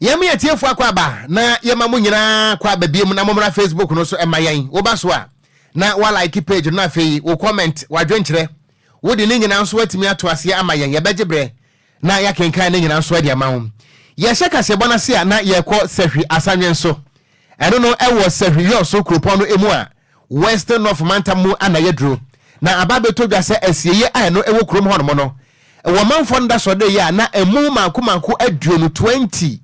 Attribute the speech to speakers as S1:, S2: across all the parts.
S1: Yɛn yɛ tiefo akɔ aba na yɛma mo nyinaa kɔ aba biem na mommra Facebook no so ɛma yɛn. Woba so a na wa like page no, afei wo comment, wadwenkyerɛ, wode ne nyinaa nso atumi ato aseɛ ama yɛn. Yɛbɛgye berɛ na yɛakenkan ne nyinaa nso ade ama wo. Yɛhyɛ kaseɛbɔ no ase a, na yɛkɔ Sɛhwi Asanwe nso. Ɛno no ɛwɔ Sɛhwi Yɔso kuropɔn no mu a Western North mantam mu ana yɛduro. Na aba bɛtɔ dwa sɛ asieyɛ a ɛno ɛwɔ kurom hɔnom no, wɔ manfoɔ no da sɔde yɛ a, na ɛmu mako mako 20, 20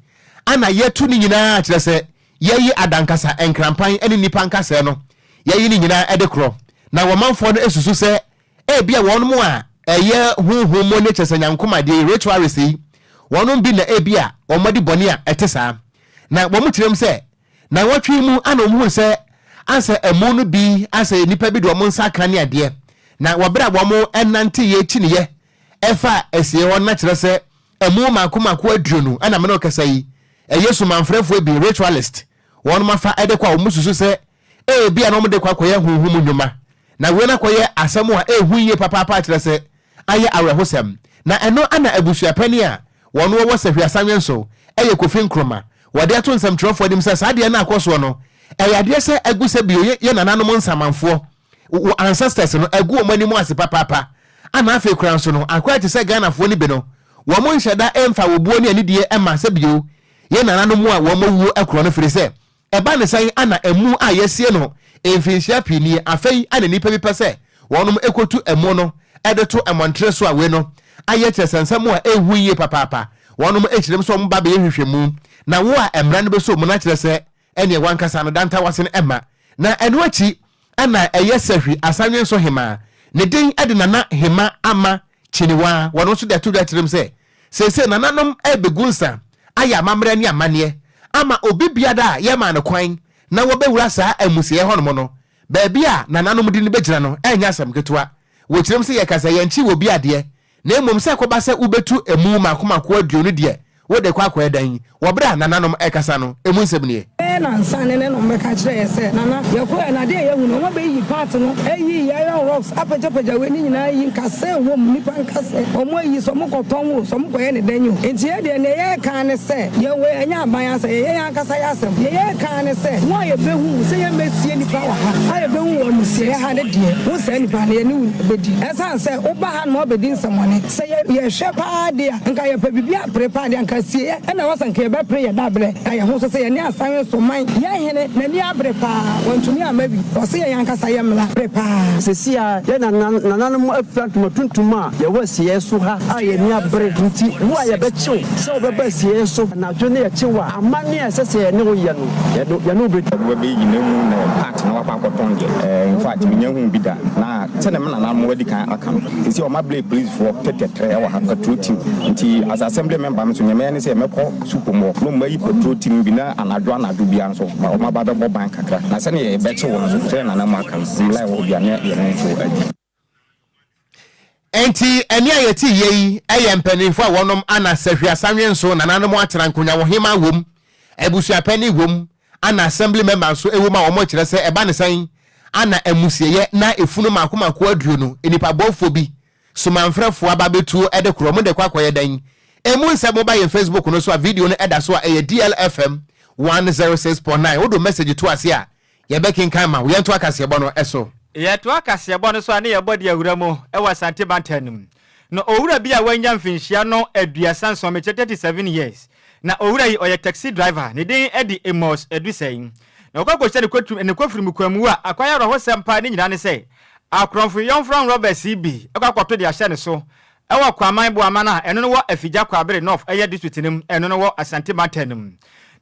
S1: ana yɛtu ne nyinaa, kyerɛ sɛ yɛyi adankasa nkrampan ne nnipa nkasɛɛ no, yɛyi ne nyinaa ɛde korɔ. Na wɔmanfoɔ no esusu sɛ ebia wɔn mu a ɛyɛ huhum mu ne kyerɛ sɛ nyankomadeɛ ritualist yi, wɔn bi na ebia wɔn adi bɔne a ɛte saa. Na wɔn kyerɛ mu sɛ na wɔtwe mu ana wɔn hu sɛ asɛ ɛmu no bi asɛ nipa bi de wɔn nsa aka ne adeɛ. Na wɔbrɛ a wɔn ɛnante yɛ akyi ne yɛ ɛfa asie hɔ, na kyerɛ sɛ ɛmu mako mako 20 ɛna mene ɔkasa yi ɛyɛ sumanfrɛfoɔ bi, ritualist, wɔn afa ɛde kɔ a wɔn susu sɛ ebi a na wɔn de kɔ akɔyɛ huhum nnwuma. Na wei no akɔyɛ asɛm a ehu yie papaapa, kyerɛ sɛ ayɛ awerɛhosɛm. Na ɛno ana abusuapɛni a wɔn wɔwɔ Sɛhwi Asanwe nso ɛyɛ Kofi Nkroma wɔde ato nsɛmtwerɛfoɔ anim sɛ saa adeɛ no akɔ soɔ no, ɛyɛ adeɛ sɛ agu sɛ bio yɛ nananom nsamanfoɔ wɔ ancestors no, agu wɔn anim ase papaapa. Ana afei kora nso no akɔyɛ te sɛ Ghanafoɔ no bi no, wɔn nhyɛ da mfa wɔbuo ne anidie ɛma sɛ bio yɛ nananom a wɔn awuo ɛkorɔ no, firi sɛ ɛba ne sɛn ana ɛmu a yɛsie no mfinhyia pii nie, afei ana nipa bi pɛ sɛ wɔnom ekotu ɛmu no ɛde to ɛmɔntere so a, wei no ayɛ kyerɛ sɛ nsɛm a ɛhu yie papaapa. Wɔnom ekyirem sɛ wɔn ba bɛyɛ hwehwɛmu na wo a mmara no bɛso mu no akyerɛ sɛ ɛneɛ wankasa no danta wase no ɛma. Na ɛno akyi ɛna ɛyɛ Sɛhwi Asanwe nso hemaa, ne din ɛde Nana Hema Ama Kyiniwa, wɔn nso de ato dwa kyerɛm sɛ seesei nananom ɛbɛgu nsa ayɛ amammerɛ ne amanneɛ ama obi biara a yɛma no kwan na wɔbɛwura saa amusieɛ hɔnom no, baabi a nananom de no bɛgyina no ɛnyɛ asɛm ketewa. Wɔkyerɛm sɛ yɛkasa yɛnkyi wɔ bi adeɛ, na mmom sɛ kɔba sɛ wobɛtu emu mako mako 20 deɛ, wode kɔ akɔɛ dan wɔ berɛ a nananom ɛkasa no, emu nsɛm nie.
S2: Bɛyɛ nansa ne ne nom bɛka kyerɛ yɛ sɛ nana yɛkɔ yɛ nade a yɛhu no, wɔn bɛyi part no, ayi iron rods apagyapagya wei ne nyinaa, yi nkasɛ wɔ mu, nipa nkasɛ wɔn ayi sɛ wɔn kɔtɔn o, sɛ wɔn kɔyɛ ne dan o. Nti yɛ deɛ, nea yɛ kan ne sɛ yɛ wɔ ɛnyɛ aban asɛ, yɛyɛ yɛn ankasa yɛ asɛm. Yɛ yɛ kan ne sɛ wɔn a yɛbɛhu sɛ yɛn mɛsie nipa wɔ ha a, yɛbɛhu wɔn musie ha ne deɛ wo sɛ nipa no yɛ ne wo bɛdi, ɛsan sɛ woba ha no ɔbɛdi nsɛmɔne. Sɛ yɛ yɛhwɛ paa deɛ a, nka yɛpɛ biribi apere paa deɛ, nka sie yɛ ɛna wɔsɛ nka yɛbɛpere yɛ dabrɛ ka yɛn ho so sɛ yɛne asan so man. Yɛn hene n'ani abere paa, wɔntumi amma bi, wɔsɛ yɛn ankasa yɛ mmla pere paa.
S3: Sɛsi a yɛn nananom afira ntoma tuntum a yɛwɔ asieɛ so ha a yɛn ani abere nti, wo a yɛbɛkyew sɛ wobɛba asieɛ so anadwo ne yɛkyew a, amanne a ɛsɛ sɛ yɛne wo yɛ no, yɛne wo bɛdi.
S4: Wɔbɛyi na mu na part na wakɔ akɔtɔn deɛ, in fact menya hu bi da. Na sɛdeɛ me nananom adi kan aka no, sɛsi ɔma blɛ policefoɔ tɛtɛtrɛ ɛwɔ ha, patrol team. Nti as assembly member no so, nyɛmɛyɛ ne sɛ mɛkɔ supom hɔ na ɔma yi patrol team bi na anadwo anadwo bia nso ma ɔma ba bɛbɔ ban kakra, na sɛneɛ yɛbɛkye wɔ no so, sɛdeɛ nananom aka no, mmla ɛwɔ hɔ bia ne yɛne nso adi.
S1: Enti ɛne a yɛte yie yi ɛyɛ mpanimfoɔ a wɔnom ana Sɛhwi Asanwe nso nananom atena nkonnwa wɔ hema wom, abusuapɛni wom, ana assembly member nso ɛwɔ mu a wɔn kyerɛ sɛ ɛba ne sɛn ana amusieyɛ na efunu mako mako 20 nipa bɔfoɔ bi somanfrɛfoɔ aba bɛtuo ɛde korɔ mo de kɔ akɔyɛ dan. Emu nsɛm ba yɛn Facebook no so a, video no ɛda so a ɛyɛ DLFM 106.9. Wodo message to ase a, yɛbɛkenkan ma wo. Yɛnto akaseɛbɔ no ɛso.
S5: Yɛto akaseɛbɔ no so a, ne yɛbɔ de awura mu ɛwɔ Asante mantam no mu. Na owura bi a wanya mfinhyia no 37, mekyerɛ 37 years. Na owura yi ɔyɛ taxi driver, ne din de Amos Adusɛn. Na wɔkɔ akɔhyia ne kɔtu ne kɔfiri mu kwamu a, akwan awerɛhosɛm paa ne nyinaa ne sɛ akorɔmfo yɔnfrɔn robbers yi bi kɔ akɔto de ahyɛ ne so ɛwɔ Kwaman Boaman a ɛno no wɔ Afigya Kwabere North ɛyɛ district no mu, ɛno no wɔ Asante mantam no mu.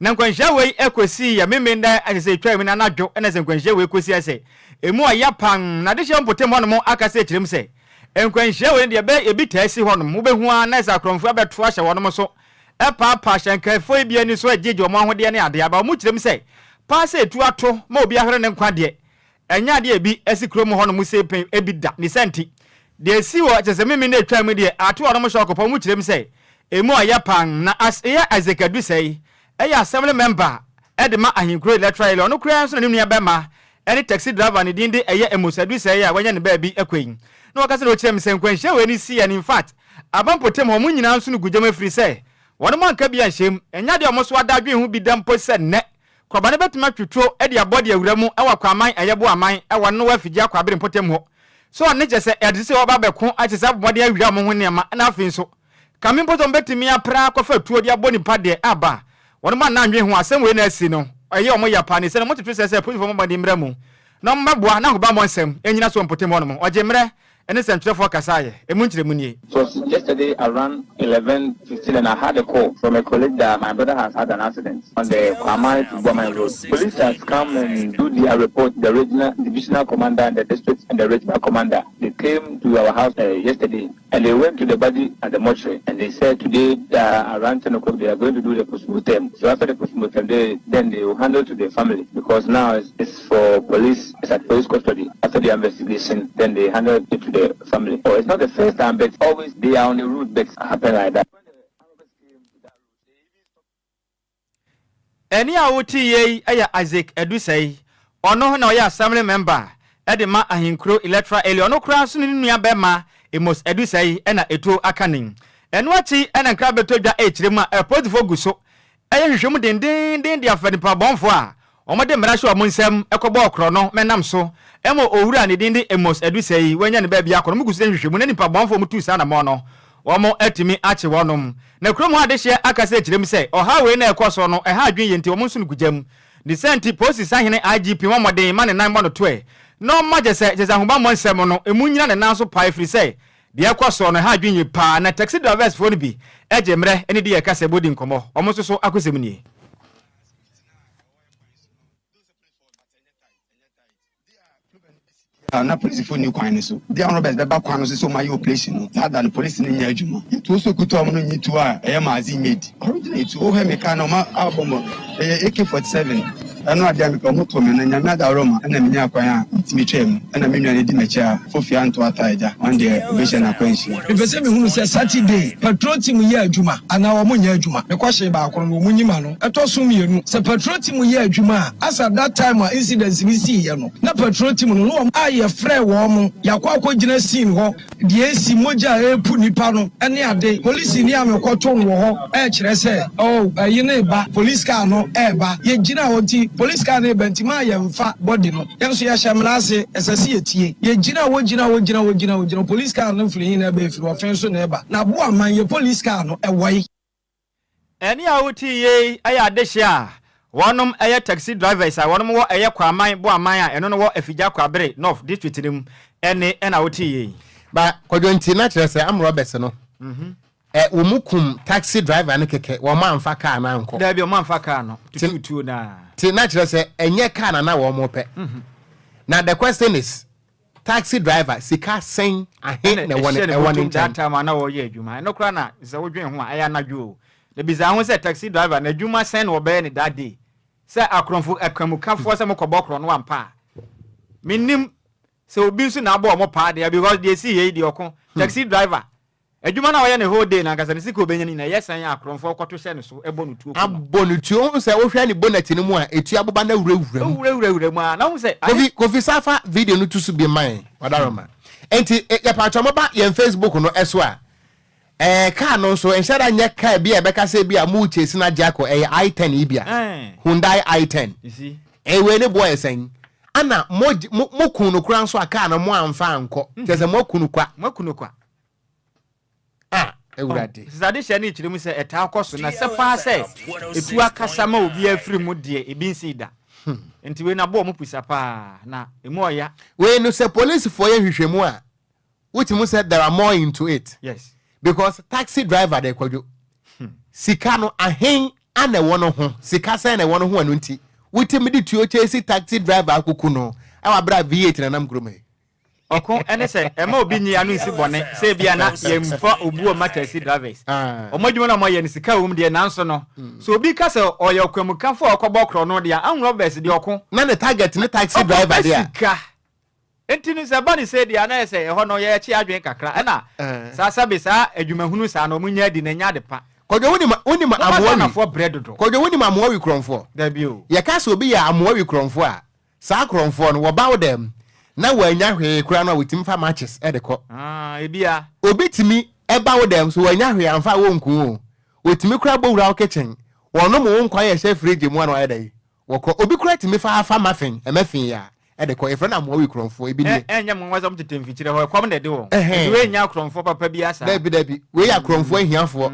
S5: Na nkwanhyia wei ɛkɔsii yɛ Memenda ɛsɛ sɛ ɛtwa mu no anadwo, ɛna sɛ nkwanhyia wei kɔsi ɛsɛ ɛmu ɔya pan na adehyɛ mpɔtam hɔnom aka sɛ kyerɛ mu sɛ nkwanhyia wei no deɛ bɛ ebi taa si hɔnom, wobɛhu ara na ɛsɛ akorɔmfoɔ abɛto ahyɛ wɔnom so, ɛpaapaa hyɛnkafoɔ yi bi ani so, ɛgyegye wɔn ahodeɛ ne adeɛ aba. Wɔn kyerɛ mu sɛ paa sɛ ɛtu ato ma obi ahwere ne nkwa deɛ, ɛnyɛ adeɛ ebi asi kurom hɔnom sei pɛn ebi da. Ne sɛ nti deɛ esi wɔ kyerɛ sɛ mimi na etwa mu deɛ ato wɔnom hyɛ ɔkɔpɔ mu kyerɛ mu sɛ emu ɔyɛ pan. Na as ɛyɛ Isaac Adusɛi ɛyɛ assembly member ɛde ma Ahenkuro electoral area, ɔno koraa nso na ne nua bɛma. Ɛne taxi driver a ne din de ɛyɛ Amos Adusɛe a wanya ne baabi kɔ yi na wɔka sɛ na ɔkyerɛ me sɛ nkwanhyia wei no siiɛ no infact aba mpɔtam hɔ wɔn nyinaa nso no gu gyam afiri sɛ wɔnom anka bi anhyɛ mu ɛnyɛ adeɛ a wɔn nso ada adwene ho bi da mpo sɛ nnɛ kɔba no bɛtumi atwe tuo de abɔ de awura mu wɔ Kwaman Ɛyɛbo aman wɔ Nnowa Afigya Kwabere mpɔtam hɔ sɛ ɔne kyɛ sɛ ɛde sɛ wɔba abɛko akyɛ sɛ abɔ mmɔden awira wɔn ho nneɛma na afei nso Kame mpo sɛ wɔbɛtumi apra akɔfa tuo de abɔ nipa deɛ aba a, wɔnom anna annwen ho asɛm wei na asi no, ɛyɛ wɔn ya paa ne sɛ na wɔtoto sɛ sɛ apolisifoɔ mmɔ mmɔden mmra mu na wɔmmɛboa na ahobammɔ nsɛm nnyina so wɔ mpɔtam hɔnom. Ɔgye mmerɛ ne sɛntwerɛfoɔ kasaeɛ. Ɛmu nkyerɛmu nie.
S6: It was yesterday around 11:15 and I had a call from a colleague that my brother has had an accident on the Kwamai to Buaman road. Police has come and do their report, the regional divisional commander and the district and the regional commander. They came to our house uh, yesterday and they went to the body at the mortuary and they said today uh, around 10 o'clock they are going to do the postmortem. So after the postmortem, they, then they will handle to the family because now it's, it's for police, it's at police custody. After the investigation, then they handle it to the family. Oh, it's not the first time, but always they are on the route, but happen like that.
S5: Ɛnne a wote yei yɛ Isaac Adusei. Ɔno na ɔyɛ Assembly Member de ma Ahenkuro Electoral Area. Ɔno koraa nso ne ne nua bɛrima Amos Adusei na ɛtuo aka ne. Ɛno akyi na nkra bɛtɔ dwa rekyerɛ mu a apolisifoɔ gu so yɛ nhwehwɛmu dendeenden de afa nnipa bɔnfoɔ a Wɔde mmara hyɛ wɔn nsam kɔbɔɔ korɔno ma ɛnam so ma owura a ne din de Amos Adusei yi wanya ne baabi akɔ no. Wɔgu so yɛ nhwehwɛmu na nnipa bɔnfo a wɔtuu saa anammɔn no, wɔatumi akye wɔnom. Na kurom hɔ adehyeɛ akasa akyerɛ mu sɛ ɔhaw wei na ɛrekɔ so no, ɛha adwene yie nti wɔn nso no gu gya mu. Ne saa nti, Polisi Sahene IGP mmɔ mmɔden mma ne nan mmɔ no toɛ na ɔmma kyɛ sɛ kyɛ sɛ ahobammɔ nsɛm no emu nnyina ne nan so paa ɛfiri sɛ deɛ ɛrekɔ soɔ no ɛha adwene yie paa. Na taxi drivers foɔ no bi gye mmerɛ ne di yɛn kasabɔ di nkɔmmɔ. Wɔn nso so akosɛm nie.
S7: Na polisifo nni kwan no so. Bere a Roberts bɛba kwan no so sɛ wɔayɛ operation no, saa da no polisi no nyɛ adwuma. Etuo nso ekuta wɔn no nye tuo a ɛyɛ magazine made. Original etuo. Wohwɛ me car no a wɔabɔ mo ɛyɛ AK-47. Ɛno ade a mepɛ wɔtoo me no, Nyame adaworoma na minyaa kwan a mitumi twaa mu. Ɛna me nua no di m'akyi a Fofie anto ata agya, ɔno deɛ obehyia no akwanhyia.
S8: Mepɛ sɛ mehunu sɛ Saturday patrol team yɛ adwuma anaa wɔn nyɛ adwuma. Mekɔ hyee baako no na wɔn nyim ano. Ɛtɔ so mienu, sɛ patrol team yɛ adwuma a, as at that time a incident no siiɛ no, na patrol team no na wɔn a yɛfrɛɛ wɔn, yɛakɔ akɔgyina scene hɔ, Deɛ esi, mogya a ɛrepu nnipa no ne ade. Polisini a mekɔtoo no wɔ hɔ rekyerɛ sɛ, oh, ayi no reba, police car no reba. Yɛgyina hɔ nti, police car no reba nti maa yɛmfa body no. Yɛn nso yɛhyɛ mmara ase, ɛsɛ sɛ yɛtie. Yɛgyina hɔ, gyina hɔ, gyina hɔ, gyina hɔ, gyina hɔ, police car no firi he na ɛreba? Ɛfiri Ɔfen so na ɛreba. Na Boaman, yɛ police car no, ɛwɔ he?
S5: Ɛnne a wote yei yɛ adehye a wɔnom yɛ taxi drivers a wɔnom wɔ ɛyɛ Kwaman Boaman a ɛno no wɔ Afigya Kwabere North District no mu ɛnne na wote yei.
S1: Ba Kwadwo nti na kyerɛ sɛ armed robbers no ɛ wɔn kum taxi driver no kɛkɛ wɔn amfa car no ankɔ.
S5: Daabi wɔn amfa car no tutu tuo no ara.
S1: Ti na kyerɛ sɛ ɛnyɛ car na na wɔn pɛ. Na the question is Taxi driver sika sɛn ahe na ɛwɔ ne ɛwɔ ne nkyɛn.
S5: That time a na ɔreyɛ adwuma ɛno koraa na sɛ wodwen ho a ɛyɛ anadwo o na bisa ho sɛ taxi driver na adwuma sɛn na ɔbɛyɛ ne that day sɛ akorɔmfo akwamukafoɔ sɛ mokɔbɔ korɔ no ampa a mennim sɛ obi nso na abɔ ɔmo paa deɛ because deɛ ɛsii yei deɛ ɔko taxi driver Adwuma no a ɔyɛ no whole day no ankasa no sika a ɔbɛnya no nyinaa ɛyɛ sɛn a akorɔmfoɔ kɔto hyɛ ne so bɔ no tuo kum no.
S1: Abɔ no tuo, wohu sɛ wohwɛ ne bonnet no mu a etuo aboba no awurawura mu.
S5: Awurawura mu ara na wohu sɛ.
S1: Kofi Kofi san fa video no to so bi ma yɛn Wadaroma. Enti yɛpaatwɔ moba yɛn Facebook no ɛso a ɛɛ car no nso nhyɛ da nyɛ car bi a ɛbɛka sɛ bi a mo chase no agye akɔ ɛyɛ i10 yi bi a Hyundai i10. Ɛɛ wei ne boɔ yɛ sɛn? Ana mo mo kun no koraa nso a car no mo amfa ankɔ kyerɛ sɛ mo aku no kwa.
S5: Mo aku no kwa.
S1: Ah, Awurade.
S5: Sɛ adehyɛ no rekyerɛ mu sɛ ɛtaa kɔ so na ɛsɛ paa sɛ etu akasa ma obiara firi mu deɛ, ebi nsii da. Nti wei no abɔ wɔn pusa paa, na emu ɔya.
S1: Wei no sɛ polisifoɔ yɛ nhwehwɛmu a, wotumi hu sɛ there are more into it.
S5: Yes.
S1: Because taxi driver de kwadwo, sika no ahen ana ɛwɔ no ho, sika sɛn na ɛwɔ no ho ɛno nti, wotumi de tuo chase taxi driver akɔku no ɛwɔ abere a V8 na nam kurom yi.
S5: Ɔko ne sɛ ɛma obi nyi ano nsi bɔne sɛ ebia na yɛmfa obuo mma taxi drivers. Wɔn adwuma no a wɔyɛ no sika wom deɛ nanso no sɛ obi ka sɛ ɔyɛ ɔkwamukafo a ɔkɔbɔ korɔno deɛ a armed robbers deɛ ɔko.
S1: Na ne target ne taxi driver
S5: Ɔkɔpɛ
S1: deɛ a.
S5: sika. Nti no sɛ ɛba no sei deɛ a na ayɛ sɛ ɛhɔ no yɛkye adwene kakra ɛna saa sɛbe saa adwumahunu saa no wɔn nya adi na ɛnyɛ ade pa.
S1: Kwadwo wonim wonim
S5: Momma
S1: amoawi
S5: Ghanafoɔ brɛ dodo.
S1: Kwadwo wonim amoawi korɔmfoɔ?
S5: Dabi o.
S1: Yɛka sɛ obi yɛ amoawi korɔmfoɔ a. Saa akorɔmfoɔ no, wɔba wo dɛm na wɔannya hwee koraa no a, wɔtumi fa matches de kɔ.
S5: Ah, ebia.
S1: Obi tumi ba wo dɛm so wannya hwee amfa a wɔnku wo o. Wɔtumi koraa bɔ wura wo kitchen, wɔnom wo nkwan a ɛhyɛ fridge mu a na wɔayɛ dɛn? Wɔkɔ. Obi koraa tumi fa fa muffin, muffin yi a, de kɔ. Yɛfrɛ no amoawi korɔmfoɔ, ebi nie.
S5: Ɛ, ɛnyɛ nwanwa sɛ wɔtete mfikyire hɔ, ɛkɔm na ɛde wɔn.
S1: Ɛhɛn.
S5: Nti wei nyɛ akorɔmfoɔ papa biara saa.
S1: Dabi, dabi. Wei yɛ akorɔmfoɔ ahiafoɔ.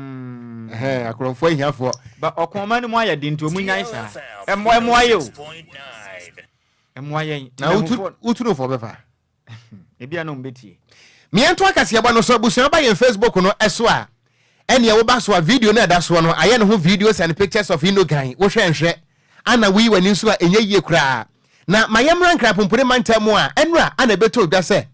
S1: Ɛhɛn, akorɔmfoɔ ahiafoɔ.
S5: Ba, ɔko ɔman no mu ayɛ den nti wɔn nyae saa. Ɛmmoa, ɛmmoa yɛ o. Ɛmmoa yɛn.
S1: Na wotu, wotu no fɔ bɛfa.
S5: Ebia na wɔn bɛtie.
S1: Miɛnto akaseɛbɔ no so abusua ba yɛn Facebook no so a, ɛneɛ woba so a video no a ɛda soɔ no ayɛ ne ho videos and pictures of Inogan wohwɛ nhwɛ ana woyi w'ani nso a ɛnyɛ yie koraa. Na ma yɛmmra Nkrapompone mantam mu a ɛnora ana ɛbɛtɔ dwa sɛ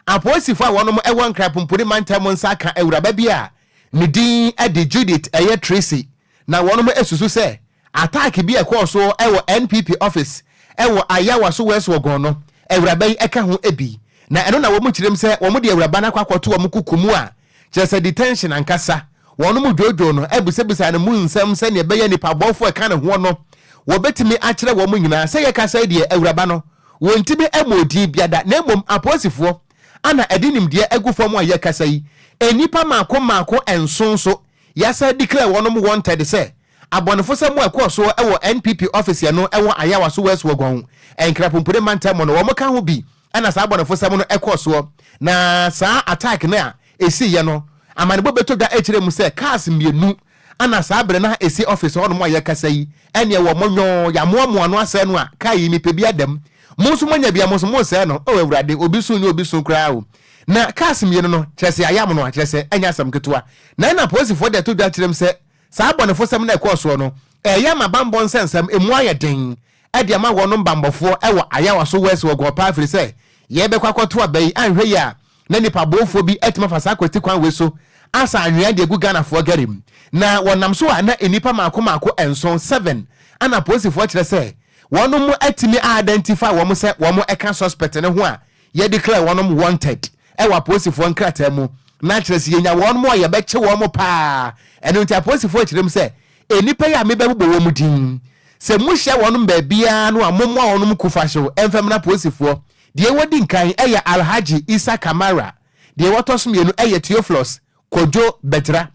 S1: apolisifoɔ a wɔnom ɛwɔ Nkrapompone mantam nsa aka awuraba bi a ne din de Judith ɛyɛ Tracy na wɔnom susu sɛ Attack bi a ɛkɔɔ so wɔ NPP office wɔ Ayawaso West Wuogon no, awuraba yi ka ho bi. Na ɛno na wɔn kyerɛm sɛ wɔn de awuraba no akɔ akɔto wɔn kuku mu a kyerɛ sɛ detention ankasa. Wɔn dwoodwoo no abisabisaa no mu nsɛm sɛnea ɛbɛyɛ nipa bɔfo a ɛka ne hoɔ no wɔbɛtumi akyerɛ wɔn nyinaa. Sɛ yɛkasa yi deɛ awuraba no wɔntumi mmɔɔ din biada na mmom apolisifoɔ ana ɛde nimdeɛ agu fam a yɛkasa yi nnipa mmaako mmaako nson nso yɛasan declare wɔnom wanted sɛ Abɔnefosɛm a ɛkɔɔ so wɔ NPP office ɛno ɛwɔ Ayawaso West Wuogon, Nkrapompire mantam mu no wɔn ka ho bi na saa abɔnefosɛm no ɛkɔɔ soɔ. Na saa attack no a ɛsiiɛ no amanebɔ bɛtɔ dwa ɛkyerɛ mu sɛ cars mmienu ana saa berɛ no a ɛsi office hɔ nom a yɛkasa yi ɛneɛ wɔn nyɔɔ yamoamoa no asɛe no a car yi mepɛ bi ada mu mo nso moanya bi a mo nso mosɛe no oh awurade obi so nyɛ obi so koraa o na cars mmienu no kyerɛ sɛ yɛayam no a kyerɛ sɛ ɛnyɛ asɛm ketewa na ɛna apolisifoɔ de ato dwa kyerɛ mu sɛ Saa abɔnefosɛm no a ɛkɔɔ soɔ no, ɛreyɛ ama bammɔ nsɛnsɛm emu ayɛ den de ama wɔnom bammɔfoɔ wɔ Ayawaso West wɔ Gɔpaa ɛfiri sɛ yɛrebɛkɔ akɔto aba yi anhwɛ yie a na nnipa bofoɔ bi atumi afa saa kwati kwan wei so asa anwea de agu Ghanafoɔ gari mu na wɔnam so a na nnipa maako maako nson, seven, ana apolisifoɔ kyerɛ sɛ wɔnom atumi a identify wɔn sɛ wɔn ka suspect no ho a Yɛ declare wɔnom wanted wɔ apolisifoɔ nkrataa mu na kyerɛ sɛ yɛnya wɔnom a yɛbɛkye wɔn paa. Ɛno nti apolisifoɔ kyerɛ mu sɛ nnipa yi a mebɛbobɔ wɔn din sɛ mohyia wɔnom baabiara no a mommoa wɔnom kufahyew mfa mmra apolisifoɔ. Deɛ wɔdi nkan yɛ Alhaji Isa Kamara, deɛ wɔtɔ so mmienu yɛ Theophilus Kojo Bɛtra.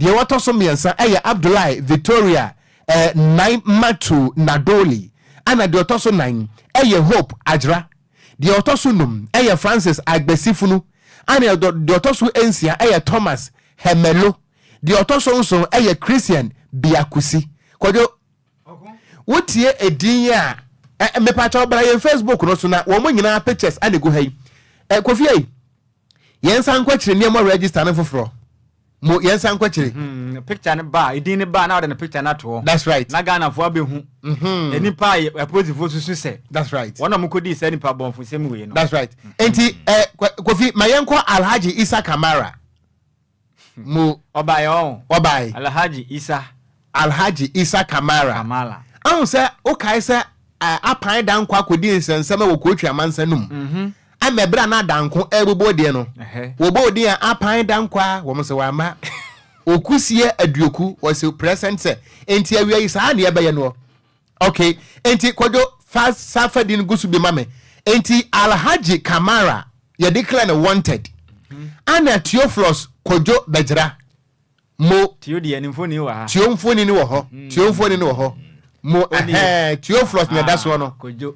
S1: Deɛ ɔtɔ so mmiɛnsa yɛ Abdoulaye Victoria Naimatu Nadoli, ɛna deɛ ɔtɔ so nan yɛ Hope Ajra. Deɛ ɔtɔ so num yɛ Francis Agbesifunu, ɛna deɛ ɔtɔ so nsia yɛ Thomas Hemelo. Deɛ ɔtɔ so nson yɛ Christian Biakusi. Kwadwo, wotie edin yi a, mepakyɛw bra yɛn Facebook no so na wɔn nyinaa pictures ana egu ha yi. Kofi ei. Yɛn nsa nkɔ akyire nneɛma register no foforɔ mo yɛn nsa nkɔ akyire.
S5: Mm, picture no ba edin no ba na ɔde ne picture no ato hɔ.
S1: That's right.
S5: Na Ghanafoɔ abɛhu. Mm-hmm. Nipa a apolisifoɔ susu sɛ.
S1: That's right.
S5: Wɔn a wɔkɔdii saa nipa bɔnfosɛm wei no.
S1: That's right. Nti eh, Kofi ma yɛnkɔ Alhaji Isa Kamara. Mo.
S5: Ɔbaeɛ ɔn.
S1: Ɔbaeɛ.
S5: Alhaji Isa.
S1: Alhaji Isa Kamara.
S5: Kamara.
S1: Ahu sɛ wokae sɛ Apan Dankwa akɔdi nsɛnsɛm wɔ Kootwi amansa no mu.
S5: Mhm.
S1: Ama ɛberɛ a na Danko ɛrebobɔ deɛ no, wɔbɔɔ din a Apan Dankwa, wɔn sɛ wamma. Okusie Aduoku, wɔsi present sɛ, enti awia yi saa na yɛbɛyɛ noɔ. Ok, enti Kwadwo fa saa fa din gu so bi ma me. Enti Alhaji Kamara yɛ declare no wanted. Ana Theophilus Kwadwo Bɛgyera mo.
S5: Tio deɛ ne mfoni wɔ ha.
S1: Tio mfoni no wɔ hɔ. Tio mfoni no wɔ hɔ. Mo ɛhɛɛ Theophilus na ɛda soɔ no.
S5: Kwadwo.